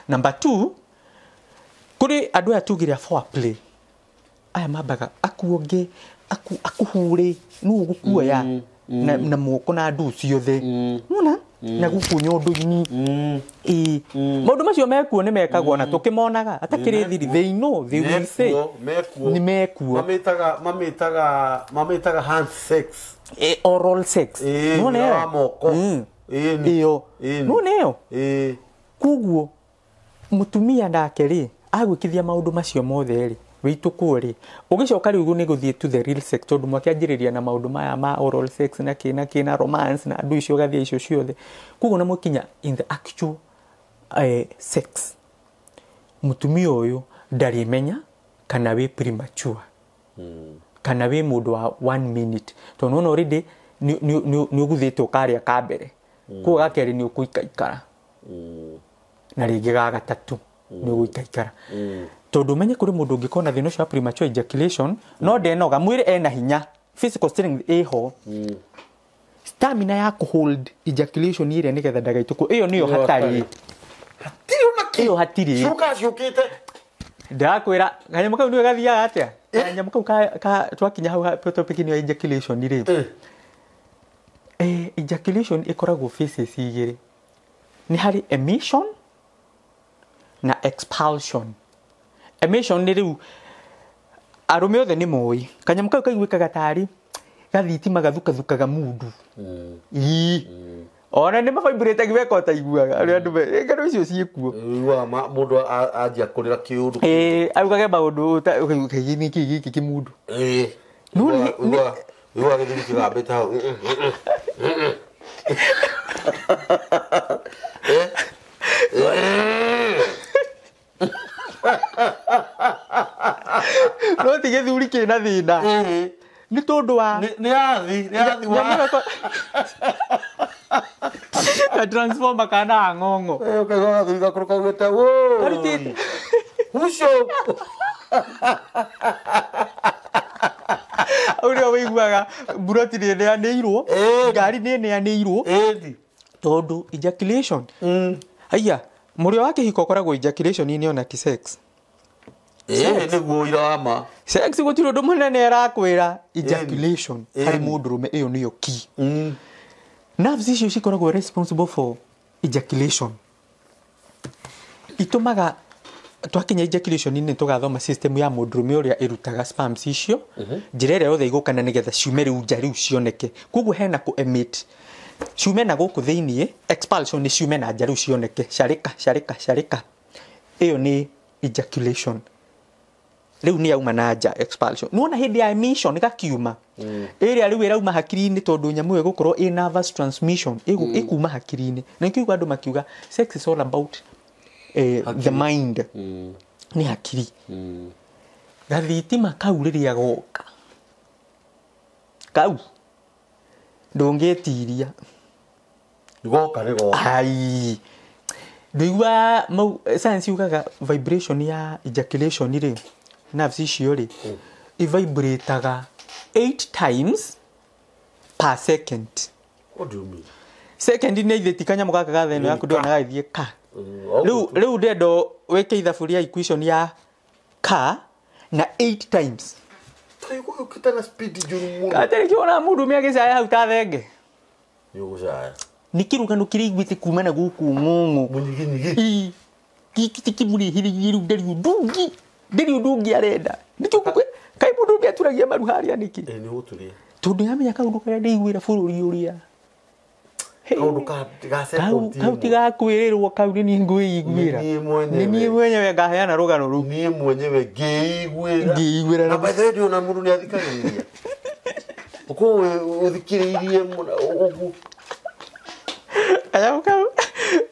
Speaker 2: Number 2, kũrĩ andũ aya tugire foreplay, aya mambaga akuonge akuhure nũ ũgũkuoya na moko na nduu ciothe, nona na gũkũ nyondo-inĩ. Maũndũ macio mekuo nĩ mekagwo na tũkĩmonaga atakĩrĩ thiri, they know, they will say nĩ mekuo.
Speaker 1: Mamĩtaga hand sex,
Speaker 2: oral sex, nona ĩyo
Speaker 1: moko
Speaker 2: ĩyo nona ĩyo. Koguo mũtumia nake rĩ agwĩkithia maũndũ macio mothe rĩ wĩitũkwo rĩ ũgĩcoka rĩu nĩ gũthiĩ to the real sex, tondũ mwakĩanjĩrĩria na maũndũ maya ma oral sex na kĩ na kĩ na romance na andũ icio ũgathiĩ icio ciothe. Koguo na mũkinya in the actual sex, mũtumia ũyũ ndarĩmenya kana wĩ premature kana wĩ mũndũ wa 1 minute, tondũ nĩwona already nĩ ũguthĩte ũkarĩa ka mbere, koguo ga kerĩ nĩ ũkũikaikara na rĩngĩ ga gatatũ nĩ ũgũikaikara. Tondũ ũmenye kũrĩ mũndũ ũngĩkorwo na thĩna ũcio wa premature ejaculation no ndenoga, mwĩrĩ ena hinya, physical strength ĩho, stamina ya kũ hold ejaculation ĩrĩa nĩgetha ndagaitũkwo, ĩyo nĩyo hatarĩ. Ĩyo hatirĩ.
Speaker 1: Cuka ciũkĩte.
Speaker 2: Ndĩrakwĩra kanyamũ kau nĩwe gathiaga atĩa? Kanyamũ kau twakinya hau topic-inĩ ya ejaculation rĩ, ejaculation ĩkoragwo phases igĩrĩ, nĩ harĩ emission na expulsion. Emission nĩ rĩu arũme othe nĩ moĩ kanyamũ kau kaiguĩkaga tarĩ gathitima gathukathukaga mundu. Ona nĩ mavibrate weka ũtaiguaga arĩa andũ ngano icio ciĩkuo.
Speaker 1: Ũiguaga mũndũ anjia kũrĩra kĩũndũ.
Speaker 2: Augage maũndũ nĩkĩ gĩkĩ kĩmundu.
Speaker 1: Ũiguaga gĩthũri kĩgambĩte hau.
Speaker 2: No ti gĩthuri kĩna thĩna nĩ tondũ wa
Speaker 1: nĩ athi wa
Speaker 2: ka transformer kana ng'ong'o.
Speaker 1: Ũkaigua gathuri gakũrũ kaugĩte wũi
Speaker 2: karutĩte
Speaker 1: ucio
Speaker 2: ũrĩa ũiguaga mburoti nĩ ĩneanĩirwo, ngari nĩ ĩneanĩirwo tondũ ejaculation. Haiya mũrĩo wa kĩhiko ũkoragwo ejaculation-inĩ ona ti sex.
Speaker 1: Nĩguo ũira wa ma.
Speaker 2: Sex gũtirĩ ũndũ mũnene ĩrakwĩra, ejaculation harĩ mũndũrũme ĩyo nĩyo key. Nerves icio cikoragwo responsible for ejaculation. Itũmaga twakinya ejaculation-inĩ tũgathoma system ya mũndũrũme ũrĩa ĩrutaga sperms icio, njĩra ĩrĩa yothe ĩgũkana nĩgetha ciume rĩu nja rĩu cioneke. Koguo hena kũ emit ciume na gũkũ thĩiniĩ, expulsion nĩ ciume na nja rĩu cioneke, carĩka carĩka carĩka, ĩyo nĩ ejaculation. Rĩu nĩ yauma na nja expulsion. Nĩwona hĩndĩ ya emission ĩgakiuma ĩrĩa rĩu ĩrauma hakiri-inĩ, tondũ nyamũ ĩyo ĩgũkorwo ĩ nervous transmission ĩkuma hakiri-inĩ. Na nĩkĩo andũ makiuga sex is all about the mind. Nĩ hakiri. Gathitima kau rĩrĩa goka kau ndũngĩtiria
Speaker 1: goka nĩ goka.
Speaker 2: Ai ndũigua science yugaga vibration ya ejaculation rĩ, nerves icio rĩ ivibrataga 8 times per second.
Speaker 1: What do you mean?
Speaker 2: Second nĩ ithĩti kanyamũ gaka ga theno yaku ndĩrona gagĩthiĩ ka. Rĩu ndendo wĩke ithabu rĩa equation ya ka na 8 times.
Speaker 1: Ũkĩte na speed njũru mũno.
Speaker 2: Katarĩ kĩona mũndũ ũmwe agĩcaya hau ta thenge.
Speaker 1: Nĩ ũgũcaya.
Speaker 2: Nĩ kĩrũgano kĩrĩa iguĩte kuma na gũkũ ng'ong'o.
Speaker 1: Mũnyiginyigi.
Speaker 2: Gĩkĩ ti kĩmũrĩhĩrĩirie rĩu ndarĩ ũndũ ũngĩ. Ndarĩ ũndũ ũngĩ arenda. Nĩkĩo kaĩ mũndũ ũngĩ aturagia maru harĩa nĩkĩ?
Speaker 1: Nĩ ũgũturia.
Speaker 2: Tondũ yamenya kaũndũ karĩa ndĩiguĩra bũrũri ũrĩa.
Speaker 1: Kaũndũ ka second
Speaker 2: kau tigakwĩrĩrwo kau nĩ niĩ ngwĩiguĩra. Nĩ niĩ mwenyewe ngaheana rũgano rũu.
Speaker 1: Niĩ mwenyewe ngĩiguĩra.
Speaker 2: Ngĩiguĩra.
Speaker 1: Na by the way ndĩrona mũndũ nĩ athikagĩrĩria. Ũkorwo ũthikĩrĩirie mũno ũguo.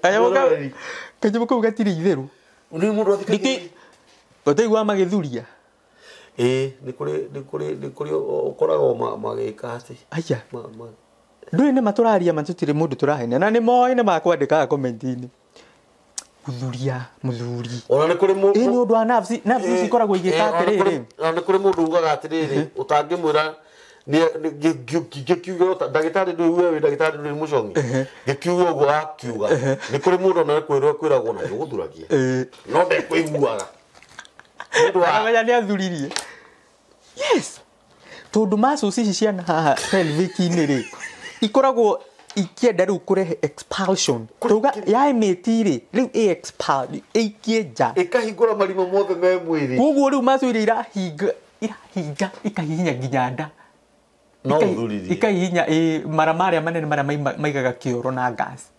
Speaker 2: Kanyamũ kau gatirĩ itherũ.
Speaker 1: Nĩ mũndũ athikagĩrĩria.
Speaker 2: Ũtaiguaga magĩthuria.
Speaker 1: Nĩ kũrĩ ũkoragwo magĩka atĩ
Speaker 2: aya ndũĩ nĩ matũraria matũtirĩ mũndũ tũrahenia na nĩ moĩ nĩ makwandĩkaga comment-inĩ gũthuria mũthuri
Speaker 1: ona nĩ kũrĩ
Speaker 2: mũndũ nĩ ũndũ wa nerves cikoragwo igĩka atĩrĩrĩ
Speaker 1: ona nĩ kũrĩ mũndũ ugaga atĩrĩrĩ ũtangĩmwĩra ngĩkiuga ndagĩtarĩ ndũĩ we wĩ ndagĩtarĩ ndũĩ mũcong'i ngĩkiuga ũguo akiuga nĩ kũrĩ mũndũ ona kwĩrwo kwĩragwo na nĩũgũthuragia no ndekũiguaga
Speaker 2: aramenya nĩ athuririe. Yes, tondũ muscles ici ciana haha pelvic-inĩ rĩ ikoragwo ikienda rĩu kũrehe expulsion tuga ya emiti rĩ rĩu ĩ expel ĩikie nja
Speaker 1: ĩkahingũra marima mothe me mwĩrĩ
Speaker 2: koguo rĩu muscle iria irahinga ikahihinya nginya nda
Speaker 1: no ũthuririe
Speaker 2: ikahihinya mara marĩa manene marĩa maigaga kĩoro na gas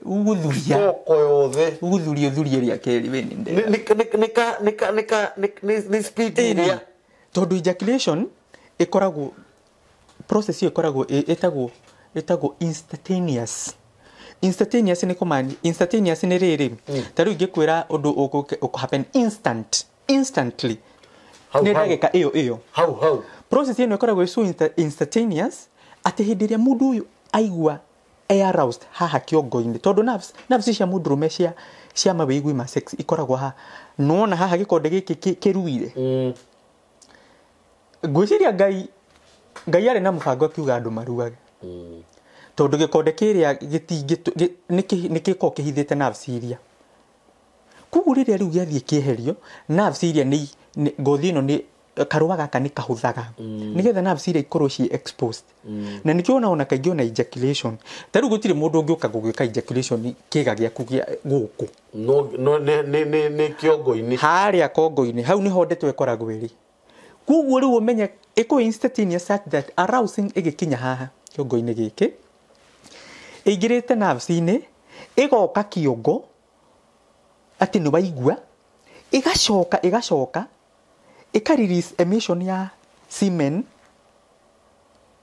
Speaker 2: ũgũthuria
Speaker 1: koko yothe
Speaker 2: ũgũthuria ũthurie rĩa kerĩ we nĩ
Speaker 1: nĩ speed ĩrĩa
Speaker 2: tondũ ejaculation ĩkoragwo process ĩyo ĩkoragwo ĩtagwo instantaneous. Instantaneous nĩ kũmani instantaneous nĩ rĩrĩ ta rĩu ingĩkwĩra ũndũ ũkũ happen instantly nĩ ndagĩka ĩyo ĩyo
Speaker 1: hau
Speaker 2: process ĩno ĩkoragwo so instantaneous atĩ hĩndĩ ĩrĩa mũndũ ũyũ aigua aroused haha kĩongo-inĩ tondũ nerves cia mũndũrũme cia mawĩigwi ma sex ikoragwo haha nĩwona haha gĩkonde gĩkĩ kĩruire ngwĩciria Ngai arĩ na mũbango akiuga andũ maruage tondũ gĩkonde kĩrĩa nĩ gĩkoragwo kĩhithĩte nerves iria koguo rĩrĩa rĩu gĩathiĩ kĩeherio nerves iria nĩ ngothi ĩno nĩ karũa gaka nĩ kahũthaga nĩgetha nerves iria ikorwo ci exposed na nĩkĩo ona kaingĩ ona ejaculation ta rĩu gũtirĩ mũndũ ũngĩũka gũgĩka ejaculation kĩga gĩaku gĩa gũkũ
Speaker 1: no nĩ kĩongo-inĩ
Speaker 2: harĩa kongo-inĩ hau nĩho ndeto ĩkoragwo ĩrĩ koguo rĩu ũmenye ĩkũ instantaneous such that arousing ĩgĩkinya haha kĩongo-inĩ gĩkĩ ĩingĩrĩte nerves-inĩ ĩgoka kĩongo atĩ nĩ waigua ĩgacoka ĩka release emission ya semen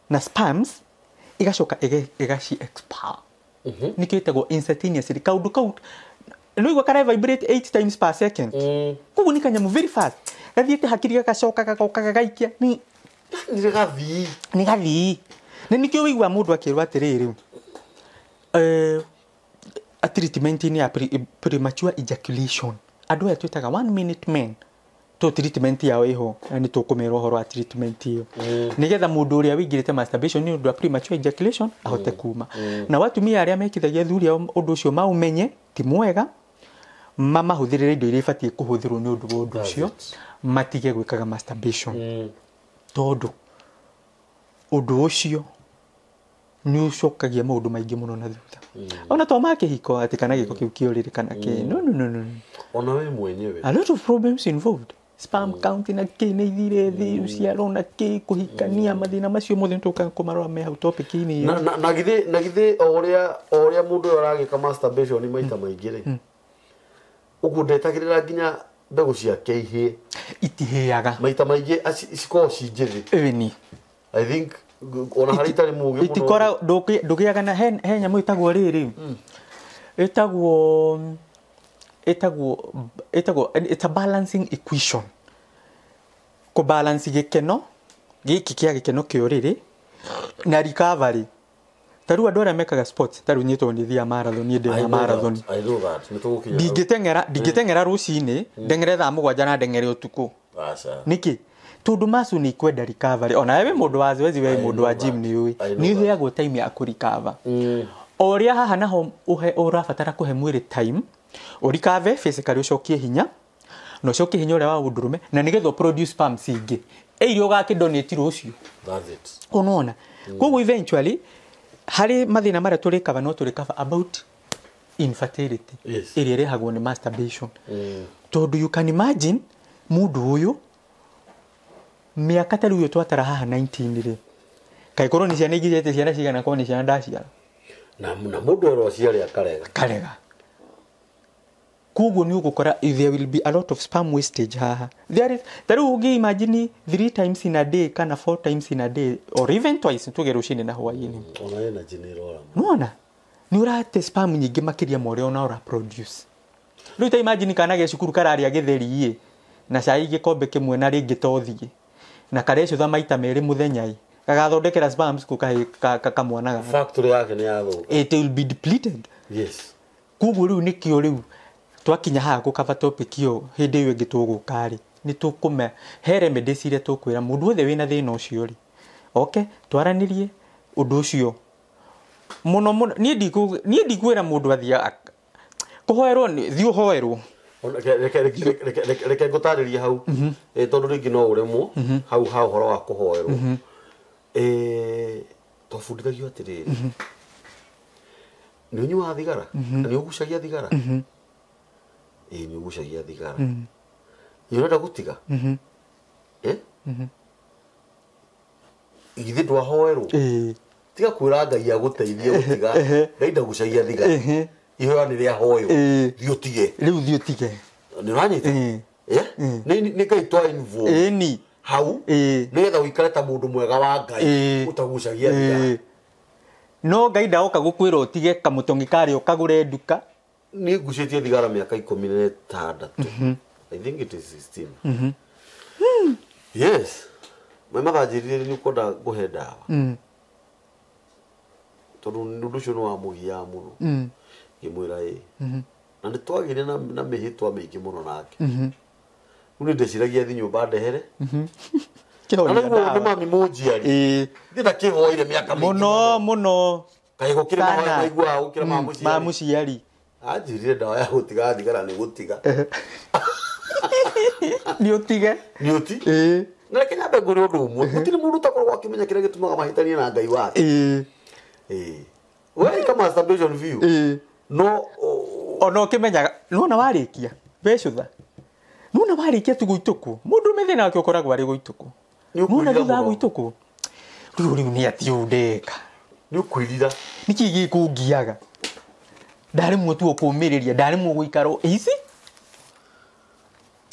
Speaker 2: na sperms ĩgacoka ĩgaci expel nĩkĩo ĩtagwo instantaneous kaũndũ kau nĩũigua kara vibrate 8 times per second koguo nĩ kanyamũ very fast gathiĩte hakiri gagacoka gagoka gagaikia nĩ gathii na nĩkĩo wĩigua mũndũ akĩrwo atĩrĩrĩ a treatment-inĩ ya premature ejaculation andũ aya twĩtaga 1 minute men to treatment yao ĩho na nĩ tũkũmera ũhoro wa treatment ĩyo nĩgetha mũndũ ũrĩa wĩingĩrĩte masturbation nĩ ũndũ wa premature ejaculation ahote kuma na watumia arĩa mekithagia athuri ao ũndũ ũcio maumenye ti mwega mamahũthĩrĩre indo iria ibatiĩ kũhũthĩrwo nĩ ũndũ wa ũndũ ũcio matige gwĩkaga masturbation tondũ ũndũ ũcio nĩ ũcokagia maũndũ maingĩ mũno na thutha ona to ma kĩhiko atĩ kana gĩko kĩu kĩũrĩrĩ kana kĩ no
Speaker 1: ona we mwenyewe
Speaker 2: a lot of problems involved sperm count na kĩ nĩ ithire thĩ ũciaro na kĩ kũhikania mathĩna macio mothe nĩtũkaga kũmarora me hau topic-inĩ ĩyo
Speaker 1: na githĩ o ũrĩa mũndũ ũyũ aragĩka masturbation maita maingĩ rĩ ũguo ndetagĩrĩra nginya mbegũ ciake ihĩe
Speaker 2: itihĩaga
Speaker 1: maita maingĩ cikoragwo ci njĩthĩ
Speaker 2: ĩni
Speaker 1: I think ona harĩa itarĩ mũgĩ mũno
Speaker 2: itikora ndũgĩaga na he nyamũ ĩtagwo rĩrĩ ĩtagwo it's a balancing equation kũ balance gĩkeno gĩkĩ kĩa gĩkeno kĩa ũrĩrĩ na recovery ta rĩu andũ arĩa mekaga sports ta rĩu niĩ tondũ nĩ thiaga marathon niĩ ndĩ na marathon
Speaker 1: I know that nĩtũgũkinya
Speaker 2: ndingĩteng'era rũcinĩ ndeng'ere thaa mũgwanja na ndeng'ere ũtukũ nĩkĩ tondũ macu nĩ ikwenda recovery ona we mũndũ wa zoezi we mũndũ wa gym nĩ ũĩ nĩ ũheagwo time ya kũ recover o ũrĩa haha naho ũrabatara kũhe mwĩrĩ time ũrikave physically ũcokie hinya na ũcokie hinya ũrĩa wa ũndũrũme na nĩgetha ũproduce sperms ingĩ ĩiria ũgakĩdonate rũciũ
Speaker 1: That's it.
Speaker 2: Unaona koguo eventually harĩ mathĩna marĩa tũrĩkava no tũrĩkava about infertility ĩrĩa ĩrehagwo nĩ masturbation tondũ you can imagine mũndũ ũyũ mĩaka ta rĩu twatara haha 19 rĩ kaĩ korwo nĩ ciana ingĩ ciana cigana korwo nĩ ciana ndaciara
Speaker 1: na mũndũ ero aciare akarega
Speaker 2: karega koguo nĩ ũgũkora there will be a lot of sperm wastage haha there is ta rĩu ũngĩ imagine 3 times in a day kana 4 times in a day or even twice tuge rũcinĩ na hwaĩ-inĩ
Speaker 1: ona energy nĩ ĩrora
Speaker 2: nĩwona nĩ ũrate sperm nyingĩ makĩria ma ũrĩa ona ũra produce rĩu ta imagine kana ge cukuru kararĩa gĩtheri ĩ na cai gĩkombe kĩmwe na rĩngĩ tothiĩ na karecũtha maita merĩ mũthenya ĩ gagathondekera sperms kũ kamwana gaka
Speaker 1: factory yake nĩ yathũka.
Speaker 2: It will be depleted.
Speaker 1: Yes.
Speaker 2: Koguo rĩu nĩkĩo rĩu twakinya haha gũkaba topic ĩyo hĩndĩ ĩyo ĩngĩ tũgũka rĩ nĩ tũkũme he remedies iria tũkwĩra mũndũ wothe wĩna thĩna ũcio rĩ oke twaranĩrie ũndũ ũcio mũno mũno. Niĩ ndikwĩra mũndũ athiĩ kũhoerwo, thiĩ ũhoerwo.
Speaker 1: Reke ngũtarĩrie hau tondũ rĩngĩ no ũremwo hau ha ũhoro wa kũhoerwo. Twabundithagio atĩrĩrĩ, nĩ ũnyuaga thigara? Nĩ ũgucagia thigara? Ĩĩ nĩ ũgucagia thigara. Nĩ ũrenda gũtiga? Githĩ ndwahoerwo? Tiga kwĩra Ngai agũteithie gũtiga. Ngai ndagucagia thigara. Ihoya nĩ rĩahoywo. Thiĩ ũtige.
Speaker 2: Rĩu thiĩ ũtige.
Speaker 1: Nĩ ũranyita? Nĩ Ngai twa involve.
Speaker 2: Ĩni.
Speaker 1: Hau nĩgetha ũikare ta mũndũ mwega wa Ngai ũtagucagia thigara.
Speaker 2: No Ngai ndaoka gũkwĩra ũtige kamũtong'i karĩa ũkagũre nduka.
Speaker 1: Niĩ ngucĩtie thigara mĩaka 16. I think it is 16. Yes. My mother anjĩrire nĩ ũkwenda ngũhe ndawa. Tondũ ũndũ ũcio nĩ wamũgiaga mũno. Ngĩmwĩra ĩĩ. Na nĩ twagĩire na mĩhĩtwa mĩingĩ mũno nake. Rĩu nĩ ndeciragia thiĩ nyũmba ndehere.
Speaker 2: Kĩhonia ndawa.
Speaker 1: Nĩ mami mũnjiari. Thiĩ ndakĩhoire mĩaka mĩingĩ
Speaker 2: mũno mũno.
Speaker 1: Kaĩ gũkĩrĩ mahoya maiguaga gũkĩra ma mũciari.
Speaker 2: Ma mũciari.
Speaker 1: Anjĩrire ndawa ya gũtiga thigara nĩ gũtiga.
Speaker 2: Nĩ ũtige.
Speaker 1: Nĩ ũti. Na reke nyambe ngwĩre ũndũ ũmwe. Gũtirĩ mũndũ ũtakoragwo akĩmenya kĩrĩa gĩtũmaga mahĩtanie na Ngai wake. We ĩka masturbation biũ. No
Speaker 2: ona ũkĩmenyaga nĩwona warĩkia wecũtha nĩwona warĩkia tu gũitũkwo mũndũ thĩna wake ũkoragwo arĩ gũitũkwo nĩwona thutha wa gũitũkwo rĩu nĩ atĩ ũũ ndeka
Speaker 1: nĩ ũkwĩrira
Speaker 2: nĩkĩ gĩkũngiaga ndaremwo tu ũkũmĩrĩria ndaremwo gũikara ici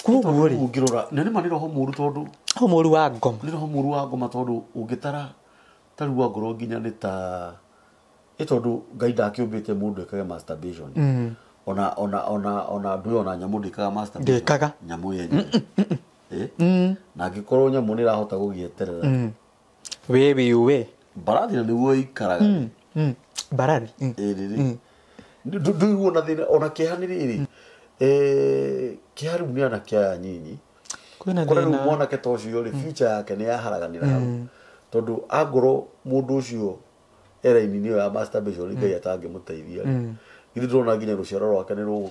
Speaker 2: koguo rĩ
Speaker 1: ũngĩrora na nĩ ma nĩ roho mũru tondũ
Speaker 2: roho mũru wa ngoma
Speaker 1: nĩ roho mũru wa ngoma tondũ ũngĩtara ta rĩu angorwo nginya nĩ ta ĩ tondũ Ngai ndakĩũmbĩte mũndũ ekage masturbation. Ona ona ona ona andũ ona nyamũ ndĩkaga masturbation.
Speaker 2: Ndĩkaga.
Speaker 1: Nyamũ yenyewe. Na angĩkorwo nyamũ nĩ ĩrahota gũgĩeterera.
Speaker 2: We.
Speaker 1: Mbarathi na nĩguo ĩikaraga.
Speaker 2: Mbarathi.
Speaker 1: Ĩrĩ. Ndũiguo na thĩna ona kĩeha nĩ rĩrĩ. Kĩeha rĩu nĩ anake aya nyinyi.
Speaker 2: Kwĩna
Speaker 1: Kũrĩa rĩu
Speaker 2: thĩna.
Speaker 1: mwanake ta ũcio rĩ future yake nĩ yaharaganĩra hau. Tondũ angorwo mũndũ ũcio eraini nĩyo ya masturbation Ngai atangĩmũteithia. Githĩ ndũrona nginya rũciaro rwake nĩ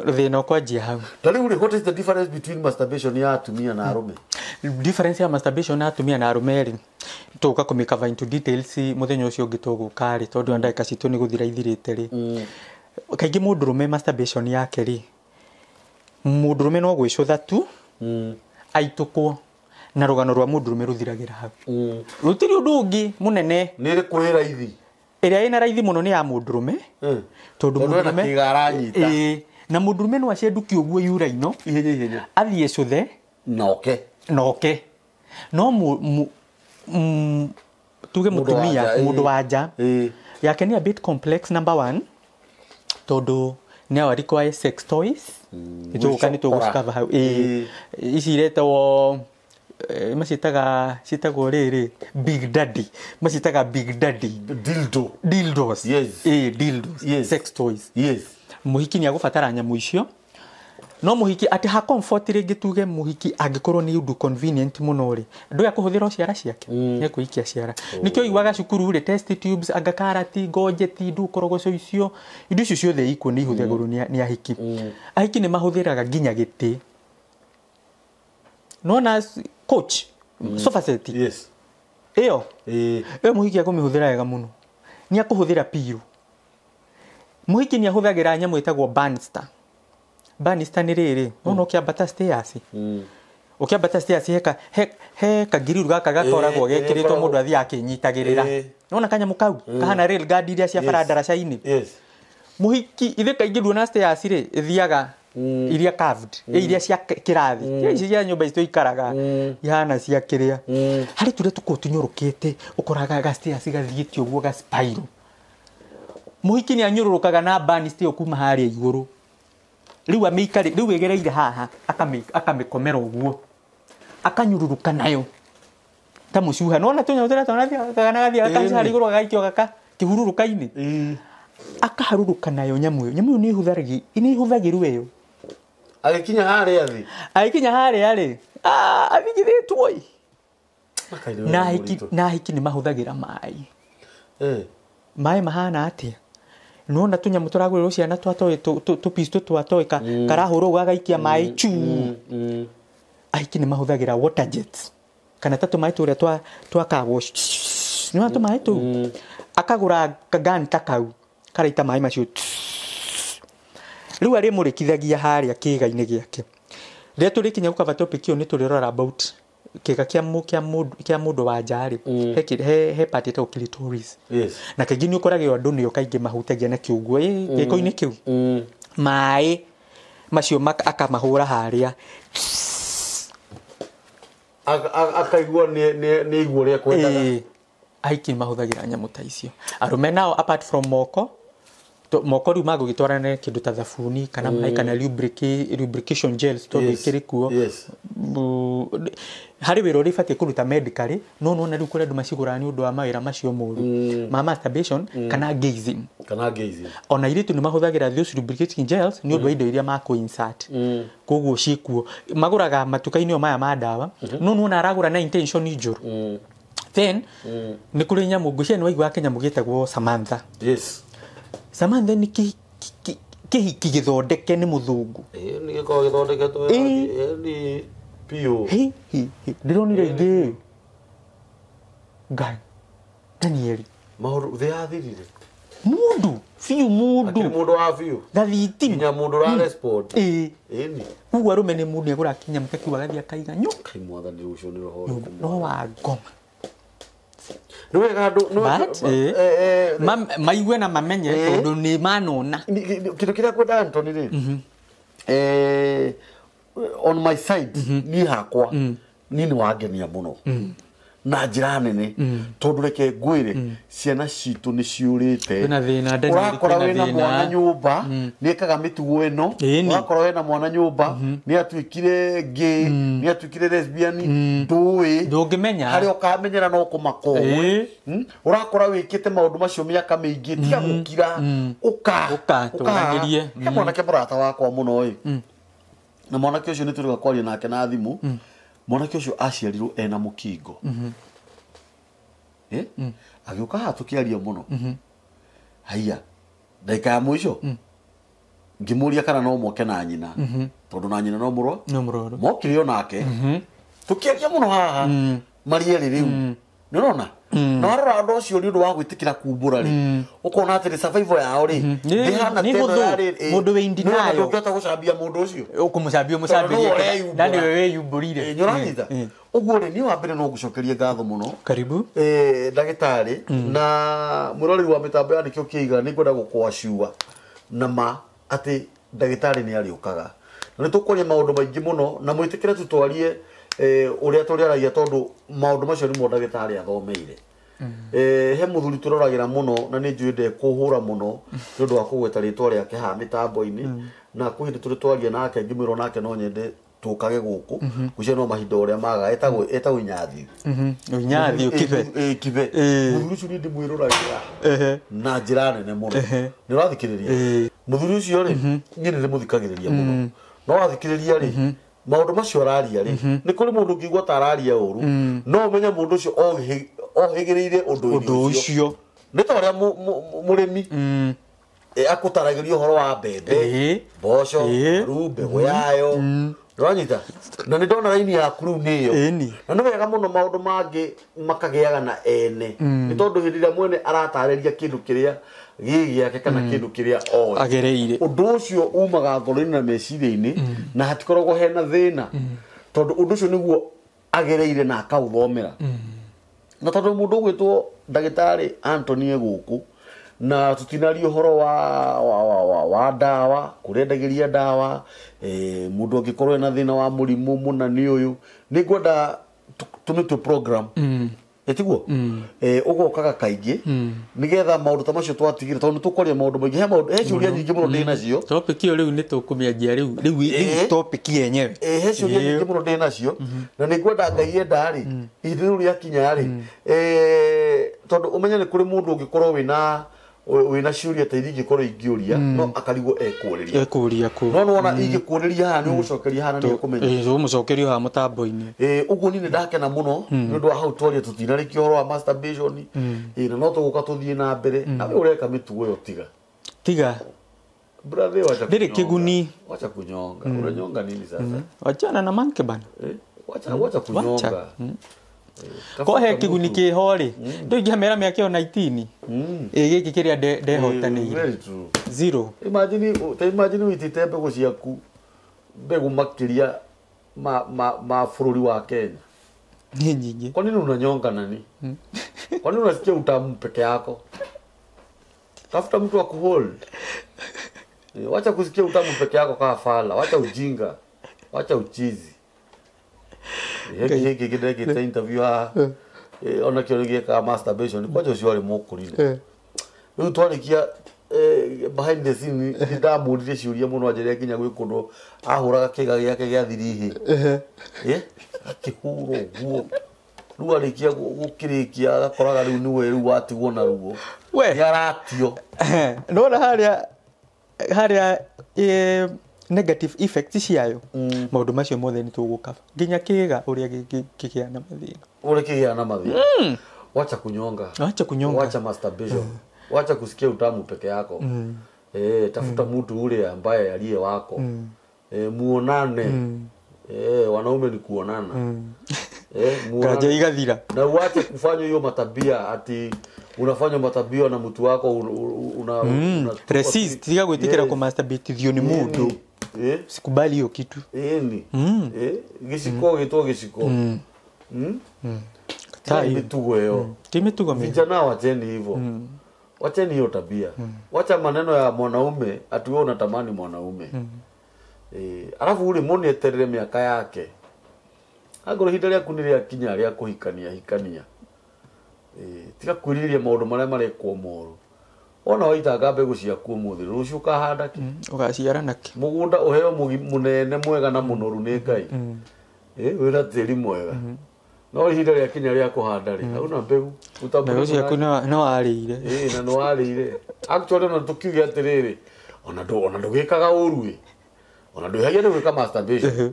Speaker 2: thĩna ũkwanjia hau.
Speaker 1: Ta rĩu rĩ what is the difference between masturbation ya atumia na arũme?
Speaker 2: Difference ya masturbation ya atumia na arũme rĩ tũgũka kũmĩcover into details mũthenya ũcio ũngĩ tũgũka rĩ tondũ ndagĩka citũ nĩ gũthira ithirĩte rĩ. Kaingĩ mũndũrũme masturbation yake rĩ mũndũrũme no gwĩcũtha tu aitũkwo na rũgano rwa mũndũrũme rũthiragĩra hau. Rũtirĩ ũndũ ũngĩ mũnene.
Speaker 1: Nĩ ĩrĩkũ ĩ raithi?
Speaker 2: Ĩrĩa ĩna raithi mũno nĩ ya mũndũrũme. Tondũ mũndũrũme
Speaker 1: kĩga aranyita.
Speaker 2: Na mũndũrũme no acenduke ũguo yuraino
Speaker 1: ihenya ihenya
Speaker 2: athiĩ cũthe
Speaker 1: na oke
Speaker 2: no tuge mũtumia mũndũ wa nja yake nĩ a bit complex number one tondũ nĩ require sex toys. Nĩtũgũka nĩtũgũcover hau. Ici iretagwo maciĩtaga ciĩtagwo rĩrĩ big daddy maciĩtaga big daddy
Speaker 1: dildo
Speaker 2: dildos.
Speaker 1: Yes.
Speaker 2: Dildos.
Speaker 1: Yes.
Speaker 2: Sex toys.
Speaker 1: Yes.
Speaker 2: Mũhiki nĩ agũbatara nyamũ icio no mũhiki atĩ ha comfort rĩngĩ tuge mũhiki angĩkorwo nĩ ũndũ convenient mũno rĩ ndũya kũhũthĩra ciara ciake nĩ kũikia ciara nĩkĩo iguaga cukuru rĩ test tubes anga karati ngojeti ndukorogoco icio indo icio ciothe ikuo nĩ ihũthagĩrwo nĩ ahiki. Ahiki nĩ mahũthĩraga nginya gĩtĩ nona coach sofa set.
Speaker 1: Yes.
Speaker 2: Ĩyo ĩyo mũhiki akũmĩhũthĩra wega mũno nĩ akũhũthĩra piru. Mũhiki nĩ ahũthagĩra nyamũ ĩtagwo banister. Banister nĩ rĩrĩ nona ũkĩambata stairs. Ũkĩambata stairs he kagiriru gaka gakoragwo gekĩrĩtwo mũndũ athiĩ akĩnyitagĩrĩra. Nona kanyamũ kau kahana rail guard iria cia bara ndaraca-inĩ.
Speaker 1: Yes.
Speaker 2: Mũhiki ithe kaingĩ nduona stairs rĩ ĩthiaga iria carved iria cia kĩrathi ici cia nyũmba ici tũikaraga ihana cia kĩrĩa harĩ tũrĩa tũkoragwo tũnyũrũkĩte ũkoraga ga stairs gathiĩte ũguo ga spiral. Mũhiki nĩ anyũrũrũkaga na banister ĩyo kuma harĩa igũrũ Rĩu amĩikari rĩu ĩgereire haha akamĩkomera ũguo. Akanyururuka nayo. Ta mũcuha. Nĩwona tũnyamũ tũrĩa twana gathiaga kaharĩa igũrũ gagaikio gaka kĩhururuka-inĩ. Akaharuruka nayo nyamũ ĩyo. Nyamũ ĩyo nĩ ĩhũthagĩrwo ĩyo.
Speaker 1: Agĩkinya harĩa thĩ.
Speaker 2: Agĩkinya harĩa rĩ, athigithĩtwo ĩ. Na ahiki nĩ mahũthagĩra maĩ. Maĩ mahana atĩa? Nĩwona tũnyamũ tũragũrĩrwo ciana twa toy tũpiece twa toy karahũrwo gagaikia maĩ chu. Ahiki nĩ mahũthagĩra water jets. Kana ta tũmaĩ tũrĩa twa car wash. Nĩwona tũmaĩ tũu? Akagũra kagun ta kau karaita maĩ macio. Rĩu arĩmũrĩkithagia harĩa kĩĩga-inĩ gĩake. Rĩrĩa tũrĩkinya gũcover topic ĩyo nĩ tũrĩrora about kĩĩga kĩa mũndũ wa nja rĩ, he part ĩtagwo clitoris.
Speaker 1: Yes.
Speaker 2: Na kaingĩ nĩ ũkoragwo andũ nĩo kaingĩ mahutagia na kĩu ũguo, gĩko-inĩ kĩu. Maĩ macio akamahũra harĩa.
Speaker 1: Akaigua nĩ igua ũrĩa kwendaga.
Speaker 2: Ahiki mahũthagĩra nyamũ ta icio. Arũme nao apart from moko, moko rĩu magũgĩtwarana kĩndũ ta thabuni kana maĩ kana lubrication gels tondũ ikĩrĩ kuo. Harĩ wĩra ũrĩa ibatiĩ kũruta medically, no nĩwona rĩu kũrĩ andũ macigũraga nĩ ũndũ wa mawĩra macio moru ma masturbation kana gazing.
Speaker 1: Kana gazing.
Speaker 2: Ona airĩtu nĩ mahũthagĩra those lubricating gels nĩ ũndũ wa indo iria makũ-insert. Koguo ciĩkuo. Magũraga matuka-inĩ o maya ma ndawa, no nĩwona aragũra na intention njũru. Then nĩ kũrĩ nyamũ ngwĩciria nĩ waiguaga kĩnyamũ gĩtagwo Samantha.
Speaker 1: Yes.
Speaker 2: Samantha nĩ kĩhiki gĩthondeke nĩ mũthũngũ.
Speaker 1: Nĩ gĩkoragwo gĩthondeketwo nĩ biũ.
Speaker 2: Ndĩronire ingĩ. Ngai. Danieli.
Speaker 1: Maũndũ thĩ yathirire.
Speaker 2: Mũndũ biũ mũndũ.
Speaker 1: Akĩrĩ mũndũ wa biũ.
Speaker 2: Na thitima.
Speaker 1: Nginya mũndũ ũra respond. Ĩni.
Speaker 2: Koguo arũme nĩ mũndũ nĩagũraga kĩnyamũ ta kĩu agathiĩ akaiga nyu.
Speaker 1: Kai mwathani ũcio nĩ roho ũrĩkũ?
Speaker 2: Roho wa ngoma.
Speaker 1: Nĩ wega andũ
Speaker 2: maigue na mamenye tondũ nĩ manona.
Speaker 1: Kĩndũ kĩrĩa ngwenda Anthony rĩ, on my side niĩ hakwa niĩ nĩ wangenia mũno na njĩra nene tondũ reke ngwĩre ciana citũ nĩ ciũrĩte. Ũrakora wĩna mwana nyũmba nĩ ekaga mĩtugo ĩno, ũrakora wĩna mwana nyũmba nĩ atuĩkire gay, nĩ atuĩkire lesbian, ndũĩ
Speaker 2: ndũngĩmenya
Speaker 1: harĩa ũkamenyera no kũmaka ũguo. Ũrakora wĩkĩte maũndũ macio mĩaka mĩingĩ tiga gũkira, ũka
Speaker 2: tũranĩrie.
Speaker 1: He mwanake mũrata wakwa mũno ĩ, na mwanake ũcio nĩ tũrĩga kwaria nake na thimũ. Mwanake ũcio aciarirwo ena mũkingo. Agĩũka haha tũkĩaria mũno. Haiya, ndagĩka ya mũico ngĩmũria kana no moke na nyina, tondũ na nyina no mũrwaru. Mokire o nake tũkĩaria mũno haha marĩ erĩ rĩu. Nĩ ũrona? Na warora andũ acio nĩ ũndũ wa gwĩtĩkĩra kumbũra rĩ, ũkona atĩrĩ survival yao rĩ ndĩhana teno yarĩ
Speaker 2: mũndũ wĩ in denial.
Speaker 1: Ndũngĩhota gũcambia mũndũ ũcio.
Speaker 2: Ũkũmũcambia ũmũcambĩrie na nĩwe wĩyumbũrire.
Speaker 1: Nĩ ũranyita? Ũguo rĩ, niĩ wa mbere no ngũcokerie ngatho mũno.
Speaker 2: Karibu.
Speaker 1: Ndagĩtarĩ na mwĩroreri wa mĩtambo ya Nĩkĩo Kĩiga nĩ ngwenda gũkwacua na ma atĩ ndagĩtarĩ nĩ arĩũkaga. Na nĩ tũkwaria maũndũ maingĩ mũno na mwĩtĩkĩre tũtwarie ũrĩa tũrĩaragia tondũ maũndũ macio nĩmo ndagĩtarĩ athomeire. He mũthuri tũroragĩra mũno na nĩ njũĩ ndekũhũra mũno nĩ ũndũ wa kũgweta rĩtwa rĩake haha mĩtambo-inĩ, na kwĩ hĩndĩ tũrĩ twaria nake ngĩmwĩrwo nake no nyende tũkage gũkũ ngwĩciria no mahinda ũrĩa maga etagwo Inyathi.
Speaker 2: Inyathi Kibe.
Speaker 1: Kibe. Mũthuri ũcio niĩ ndĩmwĩroragĩra na njĩra nene mũno. Nĩ ũrathikĩrĩria? Mũthuri ũcio rĩ, niĩ nĩ ndĩmũthikagĩrĩria mũno. No wathikĩrĩria rĩ, maũndũ macio araria rĩ, nĩ kũrĩ mũndũ ũngĩigua ta araria ũru, no ũmenye mũndũ ũcio ohĩgĩrĩire ũndũ ũcio. Nĩ ta ũrĩa mũrĩmi akũtaragĩria ũhoro wa mbembe, mboco, waru, mbegũ yayo. Nĩwanyita? Na nĩ ndona raini yaku rĩu nĩyo. Na nĩ wega mũno maũndũ mangĩ makagĩaga na ene. Nĩ tondũ hĩndĩ ĩrĩa mwene aratarĩria kĩndũ kĩrĩa gĩ gĩake kana kĩndũ kĩrĩa oĩ
Speaker 2: agereire,
Speaker 1: ũndũ ũcio umaga ngoro-inĩ na meciria-inĩ na hatikoragwo hena thĩna tondũ ũndũ ũcio nĩguo agereire na akaũthomera. Na tondũ mũndũ ũgwĩtwo ndagĩtarĩ Anthony gũkũ na tutinaria ũhoro wa ndawa, kũrĩa endagĩria ndawa, mũndũ angĩkorwo ena thĩna wa mũrimũ mũna nĩ ũyũ, nĩ ngwenda tũmĩtue program Ĩtiguo ũgokaga kaingĩ nĩgetha maũndũ ta macio twatigire tondũ nĩtũkwaria maũndũ maingĩ he maũndũ he ciũria nyingĩ mũno ndĩ nacio
Speaker 2: topic ĩyo rĩu nĩtũkũmĩanjia rĩu rĩu topic yenyewe
Speaker 1: he ciũria nyingĩ mũno ndĩ nacio na nĩngwenda Ngai enda rĩ ihinda rĩu rĩakinya rĩ tondũ ũmenye nĩ kũrĩ mũndũ ũngĩkorwo wĩna ciũria ta iria ingĩkorwo ingĩũria no akarigwo ekũrĩria
Speaker 2: ekũria kũ
Speaker 1: no nĩwona ingĩkũrĩria haha nĩũgũcokeria haha na nĩũkũmenya
Speaker 2: ũgũmũcokeria haha mũtambo-inĩ
Speaker 1: ũguo niĩ nĩndakena mũno nĩ ũndũ wa hau twaria tũtinarĩkia ũhoro wa masturbation na no tũgũka tũthiĩ na mbere na we ũreka mĩtugo ĩyo tiga
Speaker 2: tiga
Speaker 1: brother wacha
Speaker 2: ndĩrĩ kĩguni
Speaker 1: wacha kunyonga unanyonga nini sasa
Speaker 2: wachana na manke bana
Speaker 1: wacha kunyonga
Speaker 2: ko he kĩguni kĩho rĩ ndũingĩhamera mĩaka ĩyo 19 gĩkĩ kĩrĩa ndehotanĩire zero
Speaker 1: imagine ta imagine wĩitĩte mbegũ ciaku mbegũ makĩria ma bũrũri wa Kenya
Speaker 2: nĩ nyingĩ
Speaker 1: kwa nini unanyonga nani kwa nini unasikia utamu peke yako tafuta mtu wa kuhold wacha kusikia utamu peke yako kaa fala wacha ujinga wacha uchizi hiki gĩkĩ interview haha ona kĩo gĩkaga masturbation kwanja ũcio arĩ mũkũrire rĩu twarĩkia behind the scene nĩndamũririe ciũria mũno anjĩrire nginya gwĩ kũndũ ahũraga kĩga gĩake gĩa thirihĩ akĩhũra ũguo rĩu arĩkia gũkĩrĩkia agakoraga rĩu nĩwe rĩu watigwo na ruo nĩaratio
Speaker 2: nĩwona harĩa negative effects ciayo maũndũ macio mothe nĩtũgũkaba nginya kĩga ũrĩa kĩgĩa na mathĩna
Speaker 1: ũrĩa kĩgĩa na mathĩna wacha kunyonga
Speaker 2: wacha kunyonga
Speaker 1: wacha masturbation wacha kusikia utamu peke yako tafuta mtu ule ambaye aliye wako muonane wanaume ni kuonana muonane
Speaker 2: kaja igathira
Speaker 1: na uache kufanya hiyo matabia ati unafanya matabia na mtu wako una
Speaker 2: resist tiga gwĩtĩkĩra ku masturbate thio ni mũndũ sikubali hiyo kitu
Speaker 1: gĩciko gĩtwo gĩciko tai mitugo hiyo
Speaker 2: ti mitugo mimi
Speaker 1: vijana wacheni hivyo wacheni hiyo tabia wacha maneno ya mwanaume ati wewe unatamani mwanaume alafu ule moni eterere miaka yake angorwo ihinda rĩaku nĩ rĩakinya rĩa kũhikania hikania tiga kwĩrirĩria maũndũ marĩa marekwo moru ona waitanga mbegũ ciaku ũmũthĩ rũciũ ũkahanda kĩ
Speaker 2: ũgaciara nakĩ
Speaker 1: mũgũnda ũheo mũnene mwega na mũnoru nĩ Ngai wĩna tĩri mwega no ihinda rĩakinya rĩa kũhanda rĩ hauna mbegũ
Speaker 2: mbegũ ciaku no warĩire
Speaker 1: na nĩ warĩire actually ona tũkiuge atĩrĩrĩ ona ndũgĩkaga ũru ĩ ona ndwĩhagia nĩ gwĩka masturbation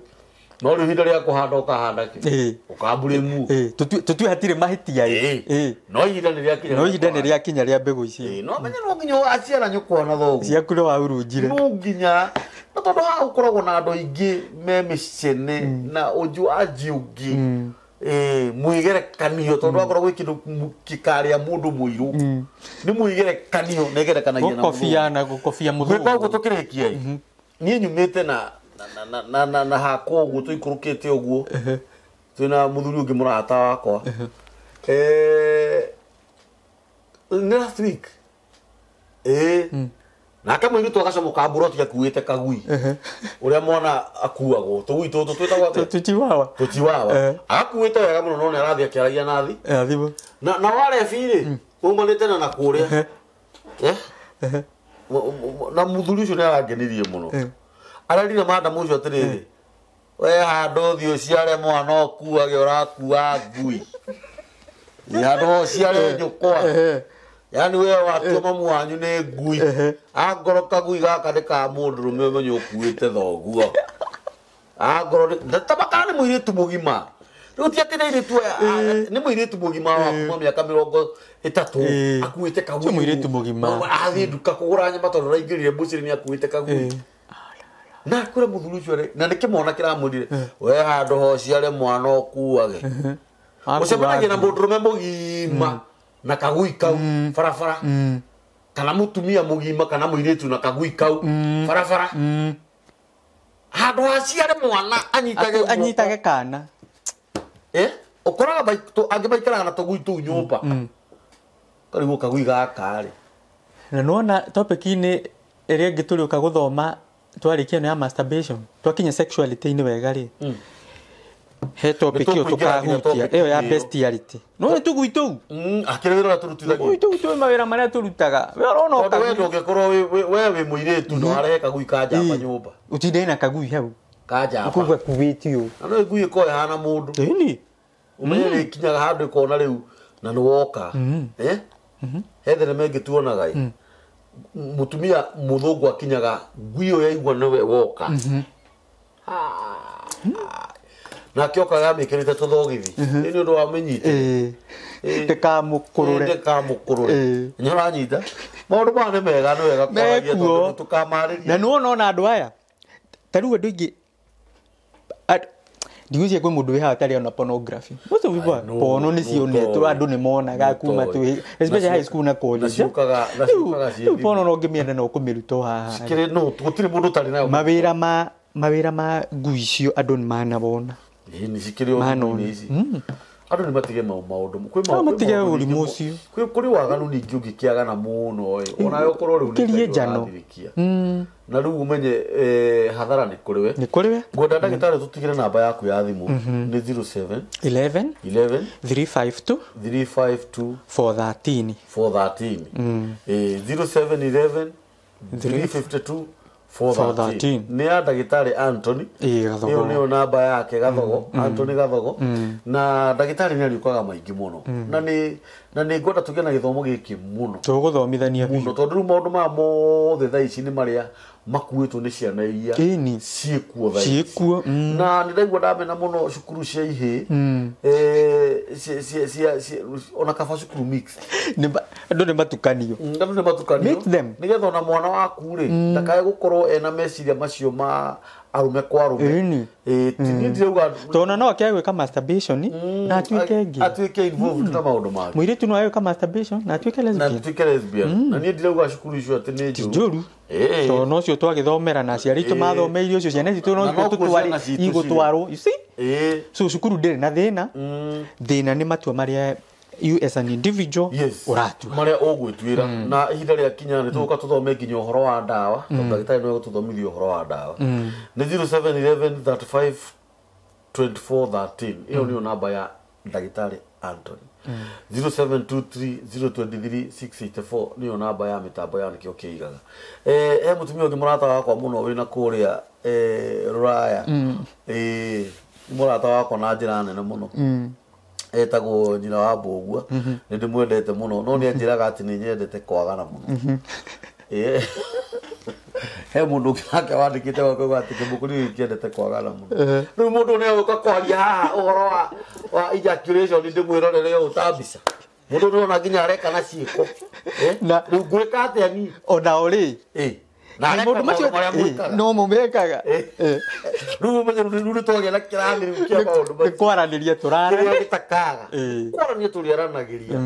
Speaker 1: no rĩu ihinda rĩa kũhanda ũkahanda kĩ ũkambũrĩmu
Speaker 2: tũtue hatirĩ mahĩtia
Speaker 1: no ihinda nĩ rĩakinya
Speaker 2: no ihinda nĩ rĩakinya rĩa mbegũ icio
Speaker 1: no menye no nginya ũgaciara nyũkwa na thoguo
Speaker 2: ciaku no waurunjire
Speaker 1: no nginya na tondũ haha gũkoragwo na andũ aingĩ me mĩcene na ũnjuanji ũngĩ mwĩgerekanio tondũ akorwo gwĩ kĩndũ gĩkarĩa mũndũ mũirũ nĩ mwĩgerekanio nĩgerekanagia na
Speaker 2: gũkobia na gũkobia mũthũngũ
Speaker 1: gwĩka ũguo tũkĩrĩkia niĩ nyumĩte na na hakwa ũguo tũikũrũkĩte ũguo twĩna mũthuri ũngĩ mũrata wakwa nĩ last week nake mũirĩtu agacomoka mburoti akuĩte kagui ũrĩa mwana akuagwo tũgui tũtũ twĩtagwo atĩa
Speaker 2: tũchiwawa
Speaker 1: tũchiwawa akuĩte wega mũno no nĩ arathiĩ akĩaragia na
Speaker 2: thimũ
Speaker 1: na warebi rĩ umanĩte na nakũrĩa na mũthuri ũcio nĩ arangenirie mũno arerire madam ũcio atĩrĩrĩ we handũ ũthiĩ ũciare mwana ũkuage ũrakua ngui handũ ũciare nyũkwa yani we watua mamu wanyu nĩ ngui angorwo kagui gaka nĩ ka mũndũrũme ũmenye ũkuĩte thoguo angorwo tabaka nĩ mũirĩtu mũgima rĩu ti atĩ nĩ airĩtu aya nĩ mũirĩtu mũgima wa kuma mĩaka 30 akuĩte kagui
Speaker 2: mũirĩtu mũgima
Speaker 1: athiĩ nduka kũgũra nyama tondũ araingĩrire mbucĩrĩ nĩ akuĩte kagui na kwĩra mũthuri ũcio na nĩ kĩmwana kĩramwĩrire we handũ ho ũciare mwana ũkuage ũcemanagia na mũndũrũme mũgima na kagui kau barabara kana mũtumia mũgima kana mũirĩtu na kagui kau barabara handũ haciare mwana anyitage
Speaker 2: kana
Speaker 1: ũkoraga angĩ maikaraga na tũgui tũu nyũmba karigwo kagui gaka rĩ
Speaker 2: na nĩwona topic-inĩ ĩrĩa ĩngĩ tũrĩũka gũthoma twarĩkia ĩno ya masturbation twakinya sexuality-inĩ wega rĩ He topic ĩyo tũkahutia ĩyo ya bestiality. No nĩ tũgui tũu.
Speaker 1: Akĩrĩ wĩra ũrĩa tũrutithagia.
Speaker 2: Tũgui tũu twĩ mawĩra marĩa tũrutaga. We ũrona
Speaker 1: Tondũ we ndũngĩkorwo we wĩ mũirĩtu no arehe kagui ka njamba nyũmba.
Speaker 2: Ũtinde na kagui hau.
Speaker 1: Ka njamba.
Speaker 2: Ũkũigua kuĩte ũũ.
Speaker 1: Na no ngui ĩkorwo ĩhana mũndũ.
Speaker 2: Ĩni.
Speaker 1: Ũmenye nĩ ĩkinyaga handũ ĩkona rĩu na nĩ woka. He thenema ĩngĩ tuonaga ĩ. Mũtumia mũthũngũ akinyaga ngui ĩyo yaigua nĩwe woka. Na akĩoka yamĩkĩrĩte tũthogithi. Ĩ nĩ ũndũ wa mĩnyite.
Speaker 2: Ndĩkamũkũrũre.
Speaker 1: Ndĩkamũkũrũre. Nĩ ũranyita? Maũndũ maya nĩ mega, nĩ wega kwaragia tondũ tũkamarĩria.
Speaker 2: Na nĩ wona ona andũ aya. Ta rĩu andũ aingĩ ndigwĩciria kwĩ mũndũ wĩ haha ũtarĩ ona pornography. Most of people porno nĩ cionetwo, andũ nĩ monaga kuma twĩ especially high school na college.
Speaker 1: Na ciũkaga ciĩ
Speaker 2: Rĩu porno no ũngĩmĩenda no ũkũmĩruta o haha.
Speaker 1: Cikĩrĩ no gũtirĩ mũndũ ũtarĩ nayo.
Speaker 2: Mawĩra ma ngui icio andũ nĩ manawona.
Speaker 1: Nĩ cikĩrĩ o thimũ-inĩ ici. Andũ nĩ matige maũndũ. Kwĩ
Speaker 2: maũndũ matige ũrimũ ũcio.
Speaker 1: Kwĩ kũrĩ waganu ningĩ ũngĩkĩagana mũno ĩ. Onawe ũkorwo rĩu nĩ Ngai ũrathirĩkia. Na rĩu ũmenye hathara nĩ kũrĩ we.
Speaker 2: Nĩ kũrĩ we.
Speaker 1: Ngwenda ndagĩtarĩ tũtigĩre namba yaku ya thimũ. Nĩ 07
Speaker 2: 11
Speaker 1: 11
Speaker 2: 352
Speaker 1: 352
Speaker 2: 413
Speaker 1: 413. 07 11 352 413. Nĩ ya ndagĩtarĩ Anthony. Ĩyo nĩyo namba yake Gathogo, Anthony Gathogo. Na ndagĩtarĩ nĩ ariũkaga maingĩ mũno. Na nĩ ngwenda tũgĩe na gĩthomo gĩkĩ mũno.
Speaker 2: Tũgũthomithania
Speaker 1: mũno tondũ rĩu maũndũ maya mothe thaa ici nĩ marĩa makuĩtwo nĩ ciana iria ciĩkuo thaa ici.
Speaker 2: Ciĩkuo.
Speaker 1: Na nĩ ndaigua ndamena mũno cukuru cia ihĩĩ. Ona kaba cukuru mixed.
Speaker 2: Andũ nĩ matukanio.
Speaker 1: Andũ nĩ matukanio.
Speaker 2: Mix them.
Speaker 1: Nĩgetha ona mwana waku rĩ ndakae gũkorwo ena meciria macio ma arũme kwa arũme. Niĩ ndirauga
Speaker 2: tondũ no akĩage gwĩka masturbation na atuĩke gay.
Speaker 1: Atuĩke involved na maũndũ mangĩ.
Speaker 2: Mũirĩtu no age gwĩka masturbation na atuĩke lesbian.
Speaker 1: Na atuĩke lesbian. Na niĩ ndirauga cukuru icio atĩ nĩ
Speaker 2: njũru. Tondũ no cio twagĩthomera na aciari aitũ mathomeire ũcio ciana citũ no igũtwarwo. You see? So cukuru ndĩrĩ na thĩna. Thĩna nĩ matua marĩa you as an individual ũratua.
Speaker 1: Marĩa ũgwĩtuĩra. Na ihinda rĩa kinya nĩ tũgũka tũthome nginya ũhoro wa ndawa. Tondũ ndagĩtarĩ no egũtũthomithia ũhoro wa ndawa. Nĩ 0711 35 24 13. Ĩyo nĩyo namba ya ndagĩtarĩ Anthony. 0723 023 684 nĩyo namba ya mĩtambo ya nĩkĩo kĩigaga. He mũtumia ũngĩ mũrata wakwa mũno wĩna kũrĩa Rũraya. Mũrata wakwa na njĩra nene mũno. Etagwo nyina wa Mbũgua. Nĩ ndĩmwendete mũno no nĩ anjĩraga atĩ nĩ nyendete kwagana mũno. He mũndũ ũngĩ nake wandĩkĩte gwakwa atĩ kĩmũkũri gĩkĩendete kwagana mũno. Rĩu mũndũ nĩ egũka kwaria haha ũhoro wa ejaculation ndĩmwĩrorere ũũ ta mbica. Mũndũ nĩ ona nginya areka na ciĩko. Rĩu ngwĩka atĩa niĩ?
Speaker 2: Ona rĩ.
Speaker 1: Na maũndũ marĩa mwĩkaga.
Speaker 2: No mũmekaga.
Speaker 1: Rĩu ũmenye rĩu nĩ twagĩa na kĩrathi rĩu kĩa maũndũ macio.
Speaker 2: Nĩ kwaranĩria tũraranĩria.
Speaker 1: Kĩrĩa gĩtakaga. Kwaranĩria tũrĩaranagĩria.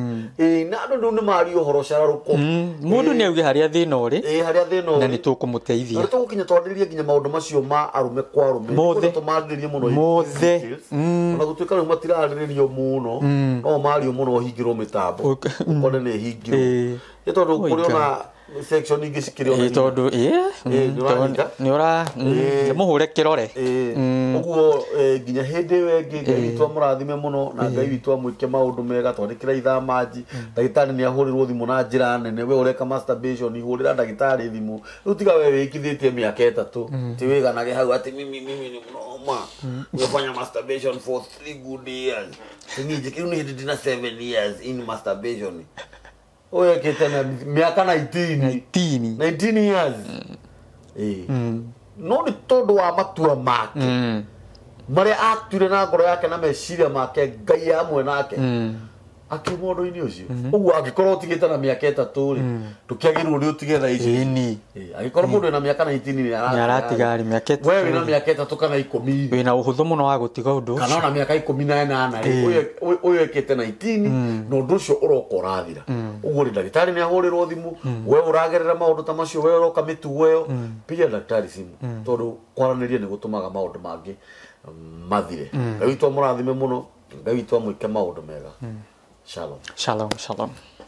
Speaker 1: Na andũ rĩu nĩ maria ũhoro cararũkũ.
Speaker 2: Mũndũ nĩ auge harĩa thĩna ũrĩ.
Speaker 1: Harĩa thĩna ũrĩ.
Speaker 2: Na nĩ tũkũmũteithia.
Speaker 1: Na nĩ tũgũkinya twarĩrĩrie nginya maũndũ macio ma arũme kwa arũme.
Speaker 2: Mothe.
Speaker 1: Tũmarĩrĩrie mũno.
Speaker 2: Mothe.
Speaker 1: Ona gũtuĩka rĩu matirarĩrĩrio mũno. No mario mũno hingĩrwo mĩtambo. Ũkore nĩ hingĩrwo. Nĩ tondũ kũrĩ ona section ingĩ cikĩrĩ ona
Speaker 2: tondũ nĩ ũra mũhũre kĩrore.
Speaker 1: Ũguo nginya hĩndĩ ĩyo ĩngĩ Ngai witũ amũrathime mũno na Ngai witũ amwĩke maũndũ mega twandĩkĩra ithaa manji. Ndagĩtarĩ nĩ ahũrĩrwo thimũ na njĩra nene. We ũreka masturbation hũrĩra ndagĩtarĩ thimũ. Rĩu tiga we wĩkithĩtie mĩaka 3 ti wĩganage hau atĩ mimi nĩ mũnoma. Nimefanya masturbation for 3 good years. Niĩ rĩu nĩ hĩndĩ ndĩna 7 years in masturbation. Wekĩte na mĩaka 19. 19 years. No nĩ tondũ wa matua make. Marĩa atuire na ngoro yake na meciria make Ngai hamwe nake. Akiuma ũndũ-inĩ ũcio. Ũguo angĩkorwo ũtigĩte na mĩaka 3 rĩ, ndũkĩagĩrĩirwo nĩ ũtige thaa ici. Angĩkorwo mũndũ ena mĩaka 19 nĩ
Speaker 2: aratiga rĩ mĩaka 3.
Speaker 1: We wĩna mĩaka 3 kana 10.
Speaker 2: Wĩna ũhũthũ mũno wa gũtiga ũndũ ũcio.
Speaker 1: Kana ona mĩaka 18 rĩ, ũyũ ekĩte 19 na ũndũ ũcio ũroka ũrathira. Ũguo rĩ ndagĩtarĩ nĩ ahũrĩrwo thimũ, we ũragerera maũndũ ta macio, we ũroka mĩtugo ĩyo, pigia ndagĩtarĩ simu. Tondũ kwaranĩria nĩ gũtũmaga maũndũ mangĩ mathire. Ngai witũ amũrathime mũno, Ngai witũ amwĩke maũndũ mega. Shalom.
Speaker 2: Shalom, shalom.